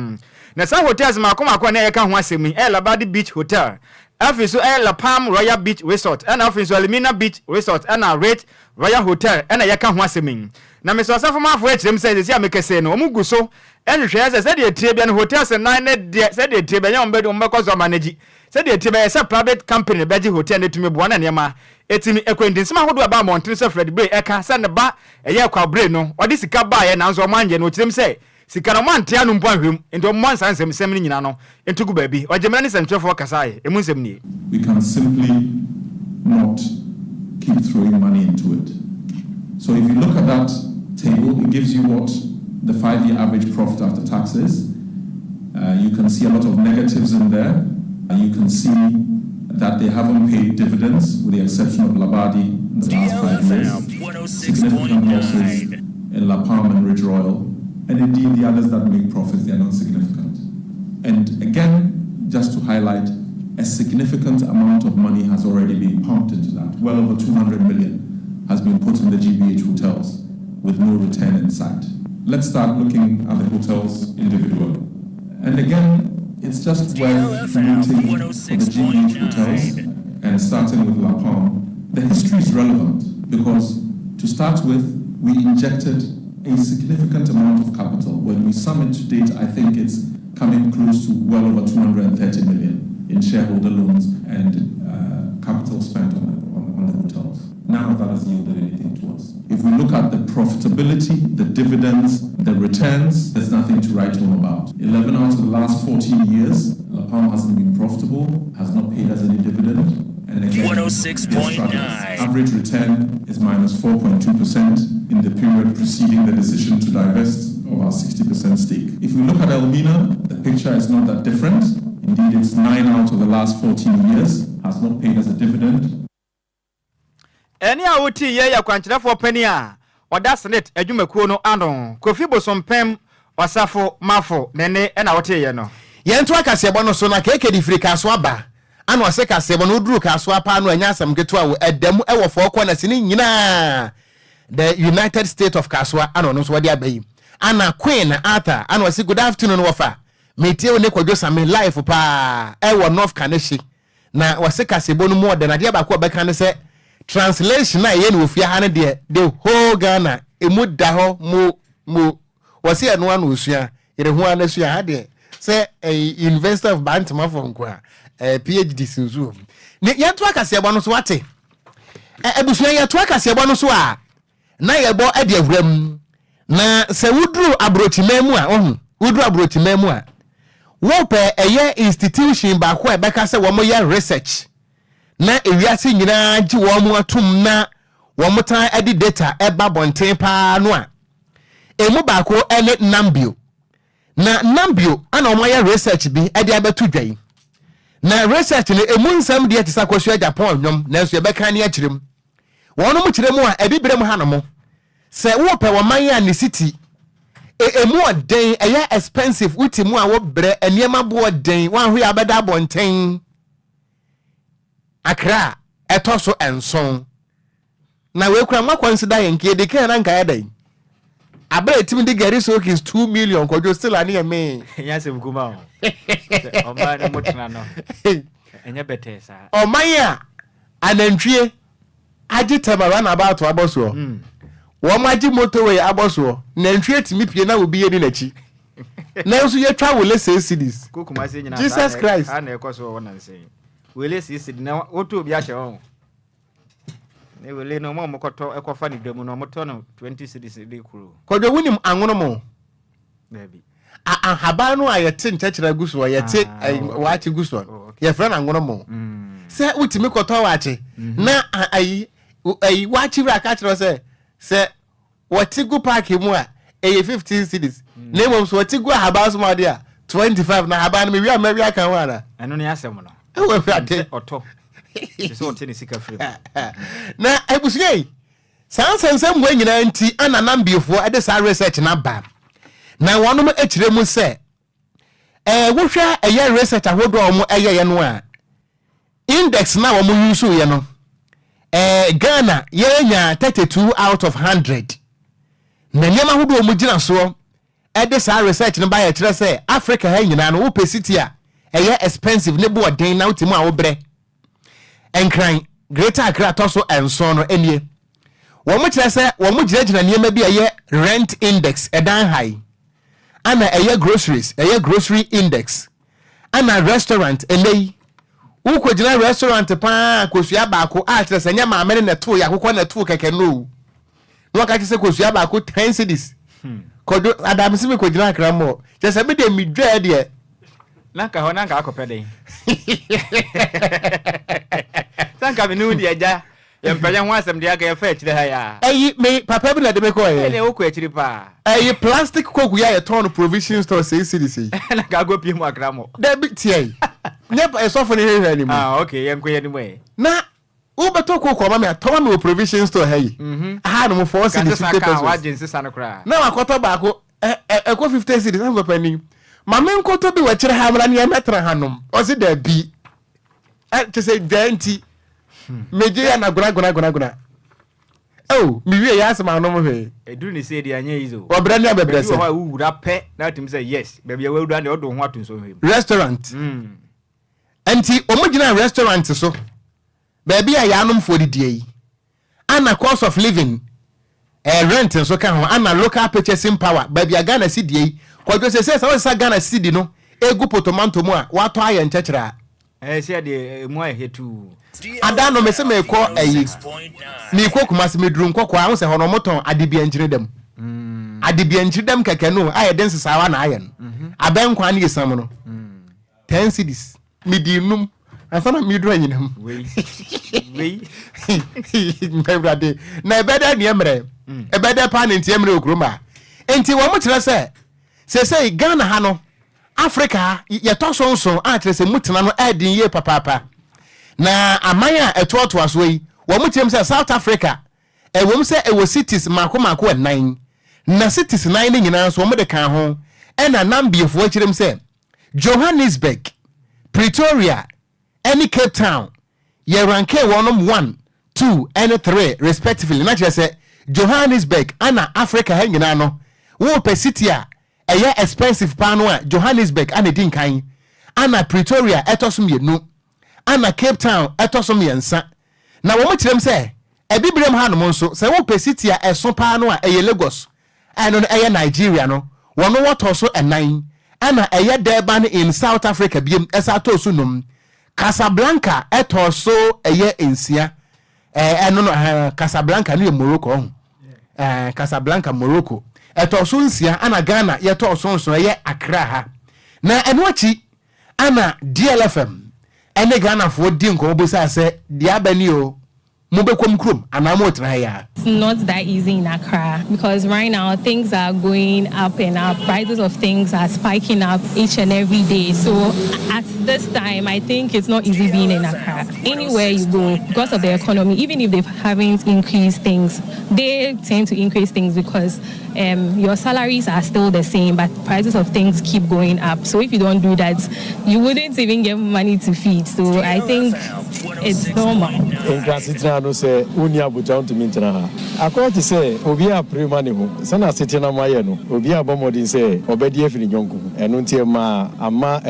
S5: Na saa hotels mmaako mmaako a na yɛreka ho asɛm yi yɛ Labadi Beach Hotel, afei nso ɛyɛ La Palm Royal Beach Resort, ɛna afei nso Elmina Beach Resort, ɛna Ridge Royal Hotel ɛna yɛka ho asɛm yi. Na mesɛ ɔsafomanfoɔ akyerɛ mu sɛ seesei a mekasa yi no, wɔn gu so nhwehwɛeɛ sɛ sɛdeɛ ɛteɛ biara no hotels nnan no deɛ sɛdeɛ ɛteɛ biara ɛnyɛ wɔn bɛ wɔn bɛkɔ so amanage, sɛdeɛ ɛteɛ biara ɛyɛ sɛ private company na ɛbɛgye hotel no atumi boa na nneɛma. Ɛtumi kɔ nti nsɛm ahodoɔ a ɛba mmɔntene sɛ Fred Brey ɛka sɛ ne ba ɛyɛɛ Kwaw Brey no ɔde sika baeɛ nanso wɔn anyɛ no ɔkyerɛm sɛ sika no wɔn ante ano mpo anhwɛ mu nti wɔn mmɔ saa nsɛmsɛm no nyinaa no nto gu baabi. Ɔgyemena ne sɛnkyerɛfoɔ kasaeɛ. Ɛmu nsɛm nie.
S12: We can simply not keep throwing money into it. So if you look at that table, it gives you what the five-year average profit after tax is. Uh, you can see a lot of negatives in there. Uh, you can see that they haven't paid dividends, with the exception of Labadi in the last 5 years, significant losses in La Palm and Ridge Royal, and indeed the others that make profits, they are not significant. And again, just to highlight, a significant amount of money has already been pumped into that. Well over 200 million has been put in the GBH hotels with no return in sight. Let's start looking at the hotels individually. And again, it's just worth noting for the GBH hotels and starting with La Palm, the history is relevant because to start with, we injected a significant amount of capital. When we sum it to date, I think it's coming close to well over 230 million in shareholder loans and uh, capital spent on the, on, on the hotels. None of that has yielded anything to us. If we look at the profitability, the dividends, the returns, there's nothing to write home about. 11 out of the last 14 years, La Palm hasn't been profitable, has not paid us any dividend. And again, 106.9. Average return is minus 4.2% in the period preceding the decision to divest of our 60% stake. If we look at Elmina, the picture is not that different. Indeed, it's 9 out of the last 14 years has not paid us a dividend.
S5: Ɛnne a wotii yɛ yɛ kwankyerɛfoɔ panin a ɔda SSNIT adwumakuo no ano, Kofi Bosompem Ɔsafo Mafo ne nne na woteeɛ no.
S1: Yɛntoa kaseɛbɔ no so na KK de firi Kasoa ba ana ɔse kaseɛbɔ no woduru Kasoa paa no ɛnyɛ asɛm ketewa o ɛda mu ɛwɔ four corners no nyinaa the United State of Kasoa ana ɔno nso wɔde aba yi ana Queen Arthur ana ɔse good afternoon wɔfa metie wo ne Kwadwo Same live paa ɛwɔ North Kaneshie Na wɔse kasebo no mu ɔdɛ na adeɛ baako a ɔbɛka ne sɛ translation a ɛyɛ no wɔ fie ha no deɛ the whole Ghana emu da hɔ mo mo wɔse ɛno ano osua yere ho ara sua ha deɛ sɛ ɛyɛ University of Bantama fo nko a ɛɛ PhD nso wɔ mu ne yɛnto akaseɛbɔ no so wate abusua yɛto akaseɛbɔ no so a na yɛbɔ de awura mu. Na sɛ woduru aburokyiman mu a, ohu, woduru aburokyiman mu a, wopɛ ɛyɛ institution baako a ɛbɛka sɛ wɔyɛ research na ewiase nyinaa gye wɔn atom na wɔn tan de data ɛba bɔnten paa no a, emu baako ne Nambio. Na Nambio ana wɔn ayɛ research bi de abɛto dwa yi. Na research no emu nsɛm deɛ te sɛ akɔsua Japan nnwom nanso yɛbɛka ne akyerɛ mu. Wɔnom kyerɛ mu a, Abibirem ha nom, sɛ wopɛ ɔman a ne city e emu ɔden, ɛyɛ expensive, wote mu a wobrɛ, nneɛma bo ɔden, woanhwɛ a wobɛda abɔnten. Accra ɛtɔ so nson. Na wei kora moa consider yɛn, nka yɛdi kan na nka yɛ dɛn? Abere etimi de Gary Sokins 2 million kɔdwo still ane yɛ mee.
S5: Ɛnyɛ asɛm kuma o. Sɛ ɔman no mu tena no, ɛnyɛ bɛtɛɛ saa.
S1: Ɔman a Anantwie agye Tema runabout abɔ soɔ. Wɔn agye motorway abɔ soɔ. Nantwie tumi pie na obi ani n'akyi. Nanso yɛtwa wele six cedis.
S5: Kɔ Kumasi nyinaa
S1: Jesus
S5: saa na
S1: Christ.
S5: saa na ɛkɔ so wɔ hɔ nansa yi. Wele six cedi na wotu obi ahyɛ wɔn. Ne wele no wɔn a wɔkɔtɔ ɛkɔfa ne dwa mu no wɔtɔ no 20 cedis de kuro.
S1: Kwadwo wonim anwonomo?
S5: Dabi.
S1: A ahaban no a yɛte nkyɛkyerɛ gu soɔ, yɛte
S5: Ah,
S1: ayi
S5: oh, okay.
S1: waakye gu soɔ no,
S5: Oh, okay.
S1: yɛfrɛ no anwonomo.
S5: Mm.
S1: Sɛ wotumi kɔtɔ waakye
S5: Mhm.
S1: na a- ayi wo- ayi waakye wura ka kyerɛ wo sɛ sɛ wɔte gu paaki mu a ɛyɛ 15 cedis na mmom sɛ wɔte gu ahaban so ma wode a 25 na ahaban no mewie a mɛwe aka ho ana?
S5: Ɛno ne asɛm no.
S1: Ɛwɔ awurade.
S5: Sɛ ɔtɔ. Sɛ sɛ ɔte ne sika firi mu.
S1: Na abusua yi Saa nsɛnsɛm wei nyinaa nti na Nambiofoɔ de saa research no aba. Na wɔnom kyerɛ mu sɛ, eh, wohwɛ ɛyɛ research ahodoɔ a wɔn ɛyɛyɛ no a, index no a wɔn use yɛ no, eh, Ghana yɛnya 32 out of 100. Na nneɛma ahodoɔ a wɔn gyina soɔ ɛde saa research no baeɛ kyerɛ sɛ Africa ha nyinaa no wopɛ city a ɛyɛ expensive ne bo ɔden na wote mu a wobrɛ. Nkran, Greater Accra tɔ so nson no nie. Wɔn kyerɛ sɛ wɔn gyinagyina nneɛma bi a ɛyɛ rent index, ɛdan hae, ana ɛyɛ groceries, ɛyɛ grocery index, ana restaurant ɛnɛ yi. Wokɔgyina restaurant paa kosua baako a kyerɛ sɛ nyɛ maame no na ɛtoo yɛ akokɔ na ɛtoo kɛkɛ no o. Na waka kyerɛ sɛ kosua baako 10 cedis. Kɔdwo adamse me kɔgyina akra mɔ. Kyerɛ sɛ me deɛ medwɛɛ deɛ.
S5: Na nka hɔ na nka akɔpɛ dɛn? Sɛ nka me ne wo di agya Yɛmpɛ yɛn ho asɛm deɛ anka yɛfa akyire ha yi ara.
S1: Ɛyi me papa bi na ɛde me kɔɔ yɛ.
S5: Ɛnneɛ wokɔ akyiri paa.
S1: Ɛyi plastic coke yi a yɛtɔn no provision store sei cedis yi.
S5: Ɛna nka akɔ pie mu akra mo.
S1: Dabi tia yi. Nyɛ ɛsɔfo ne hwehwɛ anim.
S5: Ah okay yɛnkɔ yɛn anim ɛ.
S1: Na wobɛtɔ coke ama me a tɔ ma me wɔ provision store ha yi. Aha nom 4 cedis 50 pesos.
S5: Wagye nsesa no koraa.
S1: Na wakɔtɔ baako ɛkɔ 50 cedis na papa ni. Ma me nkɔtɔ bi wɔ akyire ha mmra ne yɛmmɛtena ha nom. Ɔse dabi. Kyɛ sɛ dwaa nti. Megye yɛ na gona gona gona gona. Oh, me wie yɛ asɛm anom hwee.
S5: Ɛduru ne sei deɛ anyɛ easy o.
S1: Ɔbrɛ ne abɛbrɛ
S5: sɛ. Baabi wɔ hɔ a wowura pɛ na atumi sɛ yes, baabi a wawura deɛ ɔde wo ho ato nsɔhwɛ mu.
S1: Restaurant. Nti wɔn gyina restaurant so, baabi a yɛanomfoɔ didie yi, ana cost of living, eh, rent nso ka ho, ana local purchasing power, baabi a Ghana si die yi, Kwadwo sese sɛ wosesa Ghana cedi no egu potomanto mu a, watɔ ayɛ nkyɛkyerɛ a.
S5: Ɛɛ sɛ deɛ emu ayɛ hetuu.
S1: Ada no mese mekɔ ayi mekɔ Kumasi meduru Nkɔkɔɔ a wohu sɛ hɔ no wɔtɔn adebia nkyiri dam adebia nkyiri dam kɛkɛ no a yɛde nsesaawa na ayɛ no abɛnkwan ne esiam no 10 cedis medi num ansa na meduru anyinam awurade na ɛbɛdɛ neɛ mmerɛ ɛbɛdɛ paa ne nteɛ mmerɛ wɔ kurom a nti wɔn kyerɛ sɛ sesei Ghana ha no Afrika ha, yɛtɔ so nson a kyerɛ sɛ mu tena no yɛ den yie papaapa. Na aman a ɛtoatoa soɔ yi, wɔn kyerɛ mu sɛ South Africa, ɛwom sɛ ɛwɔ cities mmaako mmaako nnan, na cities nan no nyinaa nso wɔde kaa ho, ɛna Nambiafoɔ kyerɛ mu sɛ Johannesburg, Pretoria ne Cape Town, yɛ rankee wɔnom one, two ne three respectively, na kyerɛ sɛ Johannesburg ana Africa ha nyinaa no, wopɛ city a Ɛyɛ expensive paa no a Johannesburg ana ɛdi nkan, ana Pretoria ɛtɔ so mienu, ana Cape Town ɛtɔ so miɛnsa. Na wɔn kyerɛm sɛ Abibirem ha nom nso sɛ wo pɛ city a ɛso paa no a ɛyɛ Lagos a ɛno no ɛyɛ Nigeria no wɔno wɔtɔ so ɛnan, ɛna ɛyɛ Durban in South Africa biom ɛsan tɔɔ so num. Casablanca ɛtɔɔ so ɛyɛ nsia. Ɛɛ ɛno no ɛɛ Casablanca no yɛ Morocco ɔho. Ɛɛ Casablanca Morocco. Ɛtɔ so nsia ana Ghana yɛtɔɔ so nson ɛyɛ Accra ha. Na ɛno akyi ana DLFM ɛne Ghanafoɔ di nkɔmmɔ bisaa sɛ deɛ aba ni o, mobɛkɔ mo kurom anaa moretena ha yi ara?
S13: It's not that easy in Accra because right now things are going up and up, prices of things are spiking up each and every day. So at this time, I think it's not easy being in Accra. Anywhere you go, because of the economy, even if they haven't increased things, they tend to increase things because um, your salaries are still the same, but prices of things keep going up. So if you don't do that, you wouldn't even get money to feed. So I think it's normal.
S14: Nkran no sɛ wonni abotire wontumi ntena ha. Akɔyɛ te sɛ obi a pere ma ne ho. Sɛnea asetena mu ayɛ no, obi abɔ mmɔden sɛ ɔbɛde afi ne yɔnko ho. Ɛno nti ɛma ama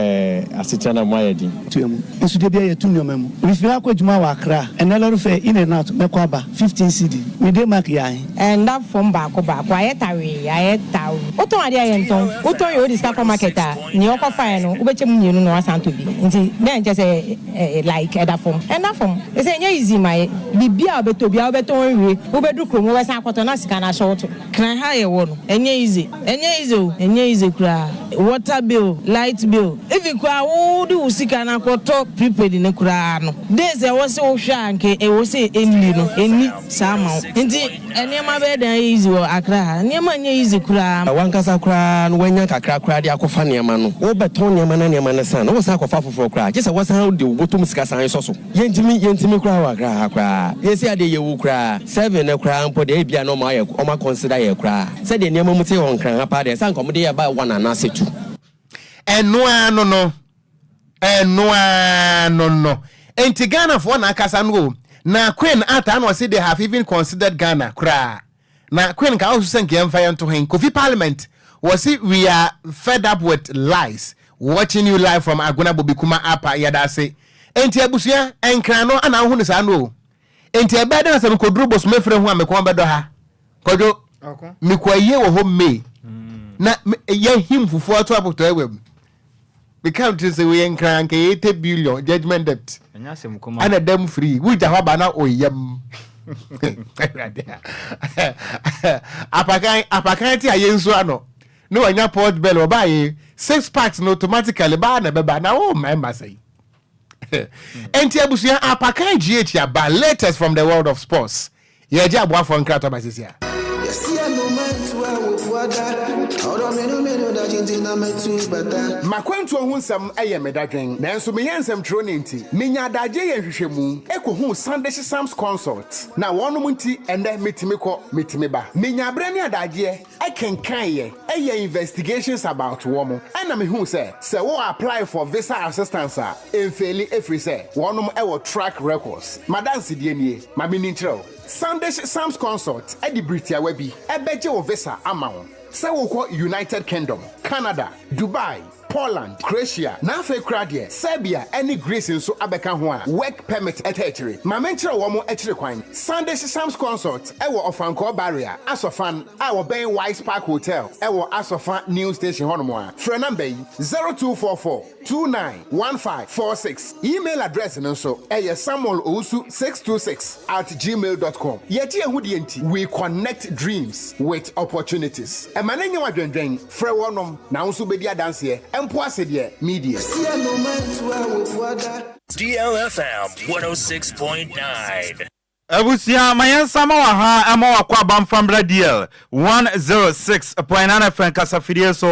S14: asetena mu ayɛ den.
S15: Tua mu. Nso da biara yɛtu nneɛma mu. Mefiri ha kɔ adwuma wɔ Accra. Ɛnnɛ lɔre fare in and out mɛkɔ aba 15 cedi. Me day mark yɛ ahe?
S16: Ɛnda fam baako baako, ayɛ tawee, ayɛ taw. Wotɔn adeɛ a yɛntɔn. Wotɔn wie wode sika kɔ market a, nea ɔkɔfaeɛ no wobɛkyɛ mu mmienu na wasan atɔ bi. Nti na ɛnkyɛ sɛ like ɛda fam. Ɛnda fam. Ɛsɛ ɛnyɛ easy ma yɛ. Biribiara a wobɛtɔ biara wobɛtɔn awie, wobɛduru kurom wobɛsan akɔtɔ na sika no ahyɛ wo to.
S17: Kran ha yɛwɔ no ɛnyɛ easy. Ɛnyɛ easy o, ɛnyɛ easy koraa. Water bill, light bill, even koraa wo de wo sika no akɔtɔ prepaid no koraa no, days a ɛwɔ sɛ wohwɛ a nka ɛwɔ sɛ ɛnni no, ɛnni saa ma wo. Nti nneɛma bɛyɛ dɛn ayɛ easy wɔ Accra ha? Nneɛma nyɛ easy koraa.
S18: W'ankasa koraa no woanya kakra koraa de akɔfa nneɛma no, wobɛtɔn nneɛma na nneɛma no sa na wosan akɔfa foforɔ koraa, gye sɛ wosan de wo bɔtɔm sika san sɔ so. Yɛntumi, yɛntumi koraa wɔ Accra ha koraa. Yɛsi adeɛ yɛwu koraa. Seven no koraa mpo deɛ ebia na wɔn ayɛ, wɔn a consider yɛ koraa.
S1: Sɛdeɛ
S18: nneɛma mu te wɔ Nkran ha paa deɛ, sɛ anka wɔde yɛ ba one anaasɛ two.
S1: Ɛno ara no no, ɛno ara no no. Enti Ghanafoɔ na akasa no o. Na Queen Arthur na ɔse they have even considered Ghana koraa. Na Queen nka wosusu sɛ nka yɛmfa yɛn nto hen? Kofi Parliament wɔse we are fed up with lies. Watching you live from Agona Bobikuma Apa yɛda ase. Enti abusua, Nkran no ana wohu no saa no o. Enti ɛbɛyɛ dɛn na sɛ mekoduru bosome fere ho a me kɔn bɛdɔ ha? Kwadwo, mekɔ ayie wɔ hɔ May na yɛahim fufuo ato apotɔewa mu. Meka mtiri sɛ woyɛ Nkran anka yɛ 80 billion judgment debt. Ɛna dɛm free wogya hɔ aba na oyam. Apakan apakan te a yɛnsu ano na wanya pot belly ɔbaa yɛ six packs no automatically baa na ɛbɛba na wo mmarima sɛi. Enti abusua apakan GH aba latest from the world of sports. Yɛregye aboafoɔ nkratoɔ aba seesei a. M'akwantuo ho nsɛm yɛ me dadwen, nanso meyɛ nsɛmtwerɛni nti, menya adagyeɛ yɛ nhwehwɛmu kɔhuu Sandish Sams Consult, na wɔnom nti ɛnnɛ metumi kɔ, metumi ba. Menya berɛ ne adagyeɛ kenkaneeɛ, yɛɛ investigations about wɔn, ɛna mehuu sɛ, sɛ wo apply for visa assistance a, ɛmfeeli ɛfiri sɛ wɔnom wɔ track records. M'adansedie nie. Ma menni nkyerɛ wo. Sandish Sams Consult de bere tiawa bi bɛgye wo visa ama wo sɛ wokɔ United Kingdom, Canada, Dubai, Poland, Croatia, na afei koraa deɛ Serbia ne Greece nso abɛka ho a work permit ta akyire. Ma menkyerɛ wo wɔn akyiri kwan. Sandish Sams Consult wɔ Ɔfankɔɔ Barrier, Asɔfan, a wɔbɛn Wise Park Hotel wɔ Asɔfa New Station hɔnom a. Frɛ namba yi, 0244 291546. Email address no nso ɛyɛ samuelowusu626@gmail dot com. Yɛgye yɛn ho die nti, we connect dreams with opportunities. Ɛma no nyɛ wo adwendwen, frɛ wɔnom na wo nso wobɛdi adanseɛ, mpo ase deɛ, media.
S19: DLFM 106.9.
S5: Abusua ma yɛnsa ma wɔ ha ma wakɔ aba mfa mbra DL 106.9 FM kasafidie so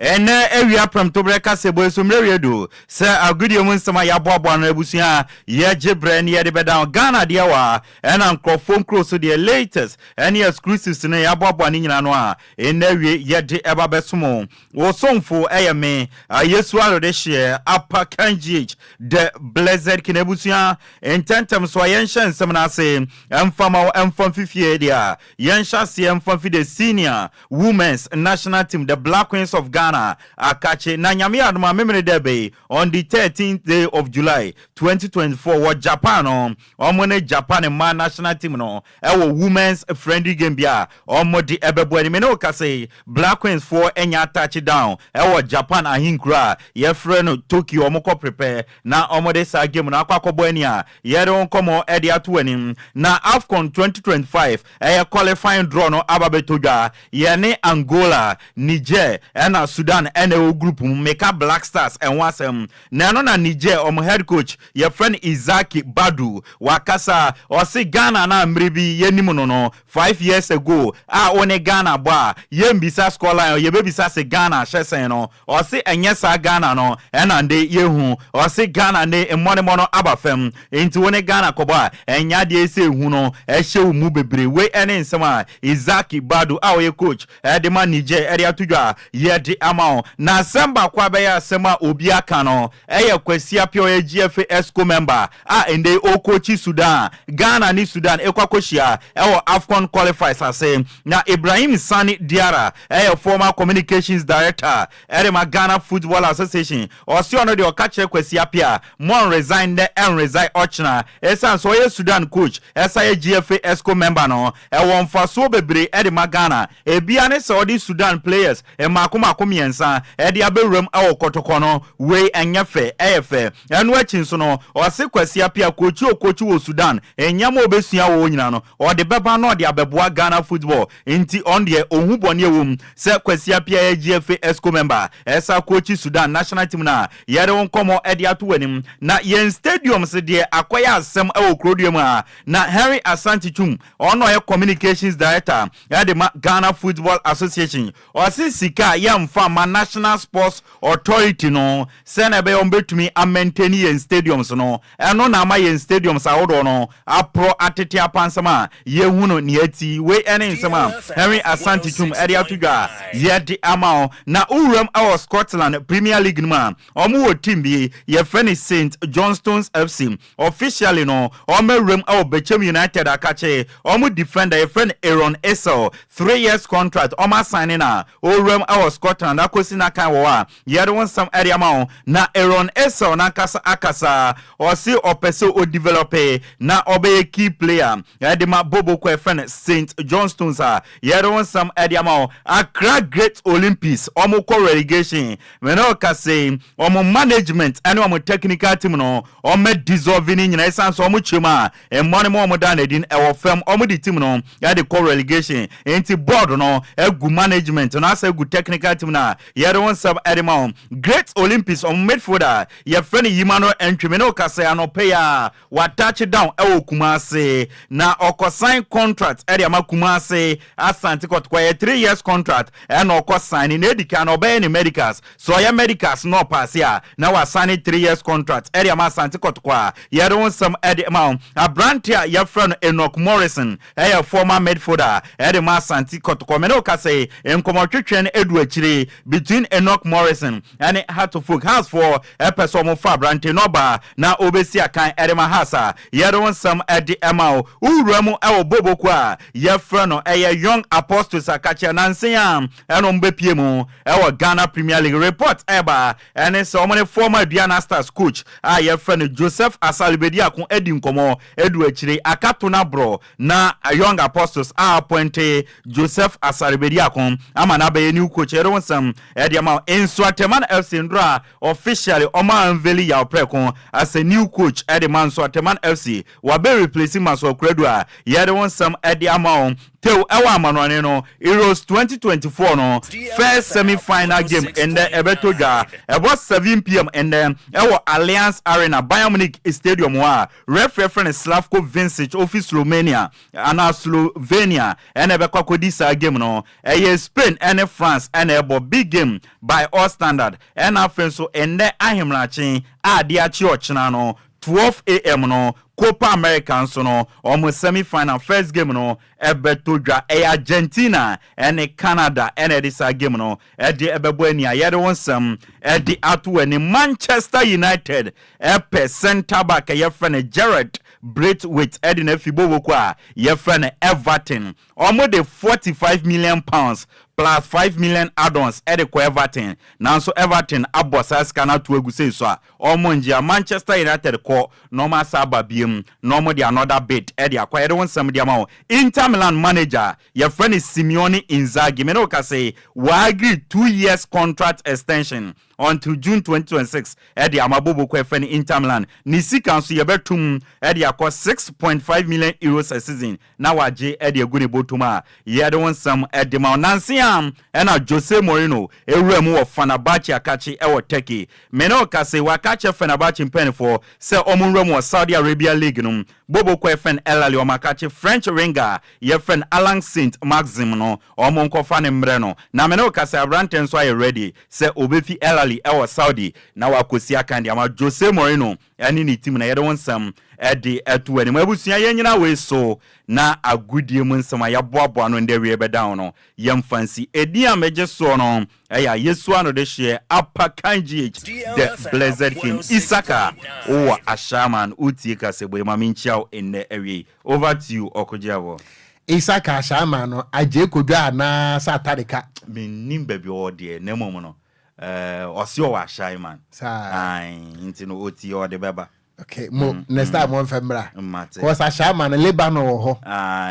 S5: ɛnɛ awia prɛmtoberɛ kaseɛbɔ yi so mmerɛ wie du sɛ agodie mu nsɛm a yɛaboaboa no abusua yɛgye berɛ ne yɛde bɛda ho Ghana deɛ wɔ ha ɛna nkurɔfoɔ nkuro so deɛ latest ɛne exclusives no yɛaboaboa ne nyinaa no a ɛnɛ awie yɛde ɛba bɛsom wo somfo ɛyɛ me Yesu Alodehyeɛ Apa Kan GH The Blessed King abusua Ntɛmntɛm so a yɛnhyɛ nsɛm no ase mfa ma wo mfa mfi fie deɛ a, yɛnhyɛ aseɛ mfa mfi the senior women's national team, the Black Queens of Ghana akakye. Na Nyame yɛ adom a, Memene dɛ bɛyi, on the 13th day of July 2024 wɔ Japan no, wɔn ne Japan mmaa national team no wɔ women's friendly game bi a wɔde bɛbɔ ani. Me ne wo kasa yi, Black Queens foɔ anya touch down wɔ Japan ahenkuro a yɛfrɛ no Tokyo, wɔkɔ prepare na wɔde saa game no akɔ akɔbɔ ani a yɛde wo nkɔmmɔ de ato w'anim. Na AFCON 2025 ɛyɛ qualifying draw no aba bɛtɔ dwa. Yɛne Angola, Niger ɛna Sudan ɛna ɛwɔ group mu. Meka Black Stars ɛho asɛm. Na ɛno na Niger wɔn head coach yɛfrɛ no Izaki Badu wakasa. Ɔse Ghana no a mmere bi yɛnim no no 5 years ago a wo ne Ghana bɔ a yɛmbisa scoreline yɛbɛbisa se Ghana ahyɛ sɛn no. Ɔse ɛnyɛ saa Ghana no ɛna nde yɛhu. Ɔse Ghana nde mmɔnemmɔ no aba fam nti wo ne Ghana kɔbɔ a ɛnyɛ adeɛ sɛ ehu no ɛhyɛ wo mu bebree. Wei ɛne nsɛm a Izaki Badu a ɔyɛ coach ɛde ma Niger ɛde ato dwa a yɛde ama wo. Na asɛm baako a bɛyɛ asɛm a obi aka no ɛyɛ Kwasi Appiah ɔyɛ GFA Exco member a ɛndɛ yi ɔrekookyi Sudan. Ghana ne Sudan ɛkɔ akɔhyia ɛwɔ AFCON qualifies ase. Na Ibrahim Sani Diarra ɛyɛ former communications director ɛde ma Ghana Football Association. Ɔse ɔno deɛ ɔka kyerɛ Kwasi Appiah mo ɔnresign nnɛ ɛnresign ɔkyena ɛsiane sɛ ɔyɛ Sudan coach ɛsan yɛ GFA Exco member no ɛwɔ mfasoɔ bebree ɛde ma Ghana. Ebia ne sɛ ɔde Sudan players mmaako mmaako mmiɛnsa ɛde abɛwuram ɛwɔ kɔtɔkɔ no wei ɛnyɛ fɛ ɛyɛ fɛ. Ɛno akyi nso no ɔse Kwasi Appiah kookyi okookyi wɔ Sudan nneɛma a ɔbɛsua wɔ hɔ nyinaa no ɔde bɛba na ɔde abɛboa Ghana football nti ɔno deɛ ɔhu bɔne ɛwɔ mu sɛ Kwasi Appiah yɛ GFA Exco member ɛsa kookyi Sudan national team no a yɛde wo nkɔmmɔ de ato w'anim. Na yɛn stadiums deɛ akɔyɛ asɛm wɔ kurodua mu a na Henry Asante Twum ɔno ɔyɛ communications director de ma Ghana Football Association ɔse sika a yɛmfa ma National Sports Authority no sɛnea ɛbɛyɛ wɔn bɛtumi amaintain yɛn stadiums no ɛno na ama yɛn stadiums ahodoɔ no aporɔ atete apansam a yɛhu no nea ati. Wei ɛne nsɛm a Henry Asante Twum ɛde ato dwa a yɛde ama wo. Na wowuram ɛwɔ Scotland Premier League no mu a wɔn wɔ team bi yɛfrɛ no St Johnstone's FC. Officially no wɔn awuram ɛwɔ.
S20: Bechem United akakye wɔn defender yɛfrɛ no Aaron Essel 3 years contract wɔn asaene no a ɔrewuram wɔ Scotland akɔsi n'akan wɔ hɔ a yɛde wo nsɛm de ama wo. Na Aaron Essel n'ankasa akasa ɔse ɔpɛ sɛ ɔdevelope na ɔbɛyɛ key player de ma Boboko a yɛfrɛ no St Johnstones a yɛde wo nsɛm de ama wo. Accra Great Olympics wɔn kɔ relegation me ne wo kasa yi wɔn management ne wɔn technical team no wɔn bɛ dissolve ne nyinaa ɛsiane sɛ wɔn kyerɛ mu a mmɔ no ma wɔn da no adi no ɛwɔ fam wɔn de team no de kɔ relegation nti board no agu management no asa agu technical team no a yɛde wo nsɛm de ma wɔn. Great Olympics wɔn midfielder yɛfrɛ no Yimano Antwi me ne wo kasa yi anɔpa yi a Wa touch down wɔ Kumasi na ɔkɔ sign contract de ama Kumasi Asante Kɔtɔkɔ. Ɛyɛ 3 years contract ɛna ɔkɔ sign. Na edi kan no ɔbɛyɛ ne medicals. Sɛ ɔyɛ medicals na ɔpaase a na wa sign 3 years contract de ama Asante Kɔtɔkɔ a yɛde wo nsɛm de ma wo. Aberante a yɛfrɛ no Enoch Morrison ɛyɛ former midfielder de ma Asante Kɔtɔkɔ. Me ne wo kasa yi nkɔmmɔtwetwe no edu akyire between Enoch Morrison ɛne Hartlepool. Hearts foɔ ɛpɛ sɛ wɔn fa aberante no ɔba na ɔbɛsi akan ɛde ma Hearts a yɛde wo nsɛm ɛde ɛma wo. Wo wura mu ɛwɔ Boboko a yɛfrɛ no ɛyɛ Young Apostles Akakyɛ nansen a ɛna wɔn bɛpie mu ɛwɔ Ghana Premier League. Report ɛba ɛne sɛ wɔn ne former Aduana Stars coach a yɛfrɛ no Joseph Asare Bediako adi nkɔmmɔ ɛdu akyire akato no aborɔ na Young Apostles a appointe Joseph Asare Bediako ama no abɛyɛ new coach. Yɛde wo nsɛm ɛde ama wo. Nsoatreman FC ndora officially ɔmo unveil Yaw Preko as a new coach ɛde ma Nsoatreman FC. Wabɛ replace Maxwell Kuradu a yɛde wo nsɛm ɛde ama wo. Tew ɛwɔ amanɔne no Euros 2024 no first semi final game ndɛ ɛbɛtɔ dwa. Ɛbɔ 7pm ndɛ ɛwɔ Allianz Arena, Bayern Munich Stadium hɔ a Referee yɛfrɛ no Slavko Vincic ofi Slovenia anaa Slovenia ɛna ɛbɛkɔ akɔdi saa game no. Ɛyɛ Spain ɛne France ɛna ɛbɔ big game by all standard. Ɛna afei nso ɛnnɛ ahemrakye a adeɛ akye ɔkyena no 12am no Copa America nso no wɔn semi final first game no ɛbɛtɔ dwa. Ɛyɛ Argentina ɛne Canada ɛna ɛde saa game no ɛde ɛbɛbɔ ani a yɛde wo nsɛm ɛde ato w'anim. Manchester United ɛpɛ centre back a yɛfrɛ no Jarrad Braithwaite ɛde no afi Boboko a yɛfrɛ no Everton. Wɔn de 45 million pounds plus 5 million add-ons ɛde kɔ Everton, nanso Everton abɔ saa sika no ato agu sei so a wɔn ngye a Manchester United kɔ na wɔn asa aba biem na wɔn de another bid ɛde akɔ. Yɛde wo nsɛm de ama wo. Inter Milan manager yɛfrɛ no Simeone Inzaghi, me ne wo kasa yi, wa agree 2 years contract extension until June 2026 ɛde ama Boboko ɛfɛ no Inter Milan. Ne sika nso yɛbɛtum ɛde akɔ 6.5 million euros a season na wagye ɛde agu ne bɔtom a yɛde wo nsɛm ɛde ma wo. Nanse a ɛna Jose Mourinho ewura mu wɔ Fenerbahce akakye ɛwɔ Turkey. Me ne wo kasa yi, waka kyerɛ Fenerbahce mpanyinfoɔ sɛ ɔmo nwura mu wɔ Saudi Arabia League no mu. Boboko ɛfɛ no Al Ahly ɔmo akakye French winger yɛfrɛ no Allan Saint Maxim no, ɔmo nkɔfa ne mmerɛ no. Na me ne wo kasa yi, aberante nso ayɛ ready sɛ obefi Al Ahly ɛwɔ Saudi na wakɔsi akan de ama Jose Mourinho ɛne ne team na yɛde wo nsɛm ɛde ɛto anim. Abusua, yɛn nyinaa wei so na agodie mu nsɛm a yɛaboaboa no ndɛ wie bɛda ho no yɛmfa nsi edin a megye soɔ no ɛyɛ a Yesu ano de hyeɛ Apakan GH the Blessed King Isaka wowɔ Ashaiman wotie kasɛbɔ yi ma menkyia wo nnɛ awie. Over to you, Ɔkogye Abɔ.
S1: Isaka Ashaiman no agye kodwa anaa sɛ atareka?
S20: Mennim baabi ɔwɔ deɛ na mmom no ɔse ɔwɔ Ashaiman.
S1: Saa.
S20: Nti no ɔtie ɔde bɛba.
S1: Okay, mo next time mo nfɛ mmra.
S20: Mate.
S1: Cause Ashaiman no Lebanon wɔ hɔ.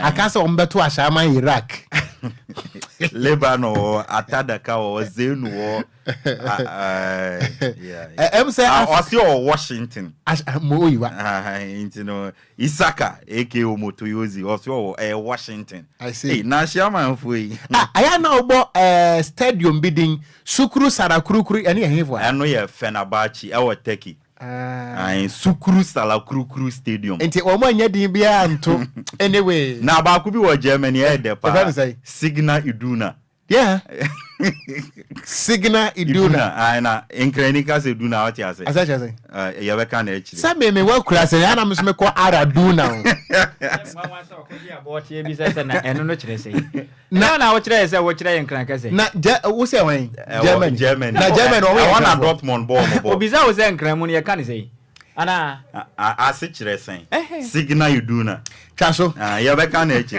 S1: Aka sɛ wɔn bɛto Ashaiman Iraq.
S20: Lebanon wɔ Atadaka wɔ Zenu wɔ.
S1: Ɛm sɛ
S20: ɔse ɔwɔ Washington.
S1: Mo oyiwa.
S20: Nti no Isaka aka Omotoyosi ɔse ɔwɔ ɛyɛ Washington.
S1: I see.
S20: Hey, na Ashaimanfoɔ yi.
S1: Ah, ayɛ na wobɔ stadium bi din Sukuru Sarakurukuru ɛne ɛhe fo a?
S20: Ɛno yɛ Fenerbahce ɛwɔ Turkey. Ayi Sukuru Salakurukuru Stadium.
S1: Nti wɔn anya din biara nto anyway.
S20: Na baako bi wɔ Germany ɛyɛ dɛ paa.
S1: Ɛfɛ no sɛ?
S20: Signal Iduna.
S1: Yeah. Signal Iduna.
S20: Ayi na nkrani ka sɛ Iduna ɔte ase.
S1: Ase kyerɛ sɛ?
S20: Yɛbɛka na akyire.
S1: Sɛ me me wɔ kura sɛ yɛn anam so me kɔ Araduna o.
S5: Abɔɔteɛ bi sɛ sɛ na ɛno no kyerɛ sɛ. Na na wokyerɛ sɛ wokyerɛ yɛ nkran kɛsɛ.
S1: Na jɛ wo sɛ wɔn Germany.
S20: Germany.
S1: Na Germany wɔn yɛ
S20: Ɛwɔ na Dortmund bɔɔ mo bɔ.
S5: Obisa wo sɛ nkran mu no yɛka ne sɛ. Anaa?
S20: Ase kyerɛ sɛn? Signal Iduna.
S1: Twa so.
S20: Yɛbɛka no akyire.